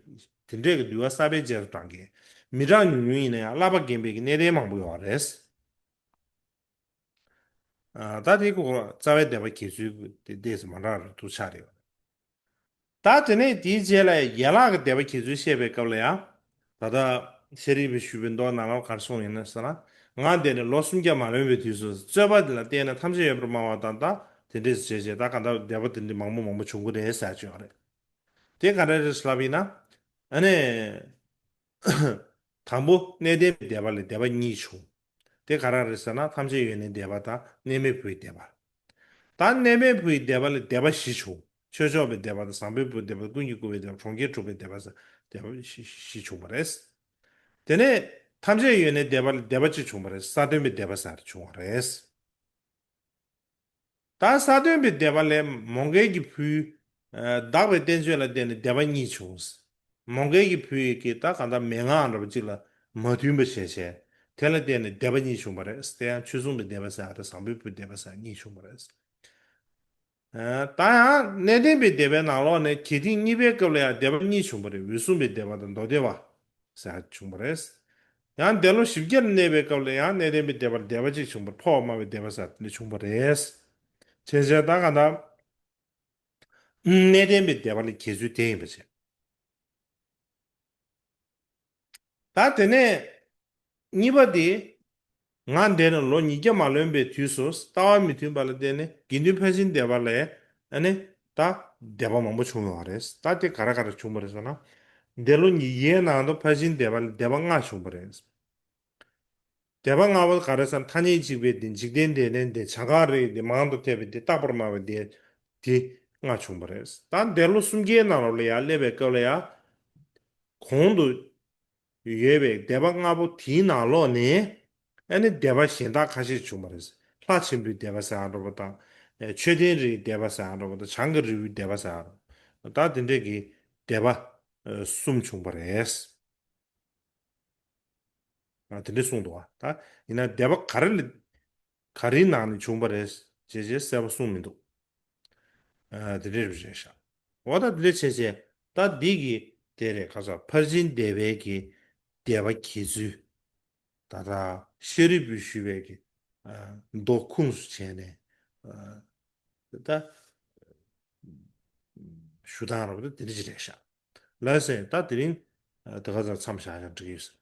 དེ་འདྲས་ཀྱི་འདུལ་བ་གསར་པའི་རྗེས་སུ་འབྲང་མཁན། མི་གྲངས་ཉུང་ཉུང་ཡིན་ན་ཡང་བསླབ་པ་རྒན་པའི་གི་གནས་བརྟན་མང་པོ་ཡོད་རེད། ཨ་ད་དེ་ཁོ་རྩ་བའི་བཟླས་པ་གྱེར་ཚུལ་དེ་ཏོག་ཙམ་མ་འདྲ་བ་འདུག་ཆགས་རེད། ད་དེ་ནས་དེའི་རྗེས་ལ་ཡན་ལག་གི་བཟླས་པ་གྱེར་ཚུལ་བཤད་པའི་སྐབས་ལ་ཡང་། ད་ལྟ་ཤཱ་རིའི་བུས་ཞུས་པའི་མདོ་ནང་ལ་ག་རེ་གསུངས་ཡོད་ན་ཟེར་ན། ང་འདས་ནས་ལོ་སུམ་བརྒྱ་མ་ལོན་པའི་དུས་སུ་རྩོད་པ་འདི་ལ་བརྟེན་ནས་ཐམས་ཅད་ཡོད་པར་སྨྲ་བ་དང་། ད་དེ་འདྲས་བྱས་བྱས་ད་ག་འདྲ་བཟླས་པ་དེ་འདྲ་མང་པོ་མང་པོ་བྱུང་གི་རེད་ཟེར་ཡག་ཅིག་ཡོད་རེད། དེ་ག་འདྲ་རེད་ལབ་ཡིན་ན། ཨ་ནི། དང་པོ་གནས་བརྟན་པའི་བཟླས་པ་ལས་བཟླས་པ་གཉིས་བྱུང་། དེ་ག་རེ་རེད་ཟེར་ན་ཐམས་ཅད་ཡོད་ནས་བཟླས་པ་དང་གནས་མལ་བུའི་བཟླས་པ། ད་གནས་མལ་བུའི་བཟླས་པ་ལས་བཟླས་པ་བཞི་བྱུང་། ཆོས་མཆོག་པའི་བཟླས་པ་དང་བཟང་པོའི་བུའི་བཟླས་པ། ཀུན་གྱིས་བཀུར་བའི་བཟླས་པ། གྲོང་ཁྱེར་སྒྲུབ་པའི་བཟླས་པ་ཟེར་བཟླས་པ་བཞི་བཞི་བྱུང་བ་རེད། དེ་ནས་ཐམས་ཅད་ཡོད་ནས་བཟླས་པ་ལས་བཟླས་པ་གཅིག་བྱུང་བ་རེད། ས་བརྟོལ་བའི་བཟླས་པ་ཟེར་བྱུང་བ་རེད། ད་ས་བརྟོལ་བའི་སྡེ་པ་ལས་མོའུ་འགལ་གྱི་ཕུའི་ཨ་དག་པའི་བསྟན་བཅོས་ལ་བརྟེན་ནས་སྡེ་པ་གཉིས་བྱུང་། མོའུ་འགལ་གྱི་ཕུའི་གི་ད་གང་ལྟར་མན་ངག་འདྲ་པོ་གཅིག་ལ་མ་མཐུན་པ་བྱས་བྱས། དེ་ལ་བརྟེན་ནས་སྡེ་པ་གཉིས་བྱུང་བ་རེད། དེ་ཡང་ཆོས་སྲུང་བའི་སྡེ་པ་ཟེར་ཡ་དང་བཟང་པོའི་ཕུའི་སྡེ་པ་ཟེར་ཡ་གཉིས་བྱུང་བ་རེད། ཨ་ད་ཡང་གནས་བརྟན་པའི་སྡེ་པའི་ནང་ལོགས་ནས་གལ་ཏེ་གཉིས་པའི་སྐབས་ལ་ཡང་སྡེ་པ་གཉིས་བྱུང་བ་རེད། འོད་སྲུང་བའི་སྡེ་པ་དང་མདོ་སྡེ་པ་ཟེར་ཡ་བྱུང་བ་རེད། ཡང་འདས་ལོ་བཞི་བརྒྱ་ལ་གནས་པའི་སྐབས་ལ་ཡང་གནས་བརྟན་པའི་སྡེ་པ་ལ་སྡེ་པ་གཅིག་བྱུང་བ། འཕོ་བ་སྨྲ་བའི་སྡེ་པ་ཟེར་ཡ་དེ་འདྲ་བྱུང་བ་རེད། བྱས་བྱས་ད་ག་ད། གནས་བརྟན་པའི་སྡེ་པ་ལ་གྱེས་ཚུལ་དེ་ཡིན་པ་བྱས། ད་དེ་ནས་གཉིས་པ་དེ། ང་འདས་ནས་ལོ་ཉིས་བརྒྱ་མ་ལོན་པའི་དུས་སུ་ལྟ་བ་མི་མཐུན་པ་ལ་བརྟེན་ནས་དགེ་འདུན་ཕར་ཕྱིན་སྡེ་པ་ལས་ཨ་ནི་ད་སྡེ་པ་མང་པོ་བྱུང་ཡོད་རེད། ད་དེ་ག་རེ་ག་རེ་བྱུང་བ་རེད་ཟེར་ན། འདས་ལོ་ཉིས་བརྒྱའི་ནང་དུ་ཕར་ཕྱིན་སྡེ་པ་ལ་སྡེ་པ་ལྔ་བྱུང་བ་རེད། སྡེ་པ་ལྔ་པོ་ག་རེ་ཟེར་ན། ཐ་སྙད་གཅིག་པའི་དེ། འཇིག་རྟེན་འདས་ནས་འདས། བྱ་གག་རིའི་དེ། མང་དུ་ཐོས་པའི་དེ། རྟག་པར་སྨྲ་བའི་དེ། དེ་ལྔ་བྱུང་བ་རེད། ད་འདས་ལོ་སུམ་བརྒྱའི་ནང་ལོགས་ལ་ཡར་སླེབས་པའི་སྐབས་ལ་ཡང་། གོང་དུ་ཡོད་པའི་སྡེ་པ་ལྔ་པོ་དེའི་ནང་ལོགས་ནས་ཨ་ནི་སྡེ་པ་གཞན་དག་ཁ་ཤས་བྱུང་བ་རེད། ལྷ་ཆེན་པོའི་སྡེ་པ་ཟེར་ཡ་འདྲ་པོ་དང་། མཆོད་རྟེན་རིའི་སྡེ་པ་ཟེར་ཡ་འདྲ་པོ་དང་། བྱང་གི་རི་བོའི་སྡེ་པ་ཟེར་ཡ་འདྲ་པོ། ད་དེ་འདྲས་ཀྱི་སྡེ་པ་གསུམ་བྱུང་བ་རེད། ཨ་དེ་འདྲས་གསུངས་འདུག་བ། ད་ཡིན་ན་སྡེ་པ་ག་རེ་ལ་ག་རེའི་ནང་ནས་བྱུང་བ་རེད་ཅེས་ཅེས་གསལ་པོ་གསུངས་མི་འདུག་ཨ་དེ་འདྲས་རེད་ཤག་འོ་ད་དེ་འདྲས་བྱས་བྱས། ད་འདི་གི་དེ་རེད། ཁ་ས་ཕར་ཕྱིན་སྡེ་པའི་གི་སྡེ་པ་གྱེས་ཚུལ། ད་ལྟ་ཤཱ་རིའི་བུས་ཞུས་པའི་གི་ཨ་མདོ་ཁུངས་སུ་བྱས་ནས་ཨ་ད་ཞུ་སྟངས་རོགས་ད་དེ་འདྲས་ཅིག་རེད་ཤག་ལགས་སེ། ད་དེ་རིང་ཨ་དེ་ག་ཚོད་མཚམས་བཞག་ཀྱང་འགྲིག་གི་ཡོད་ས།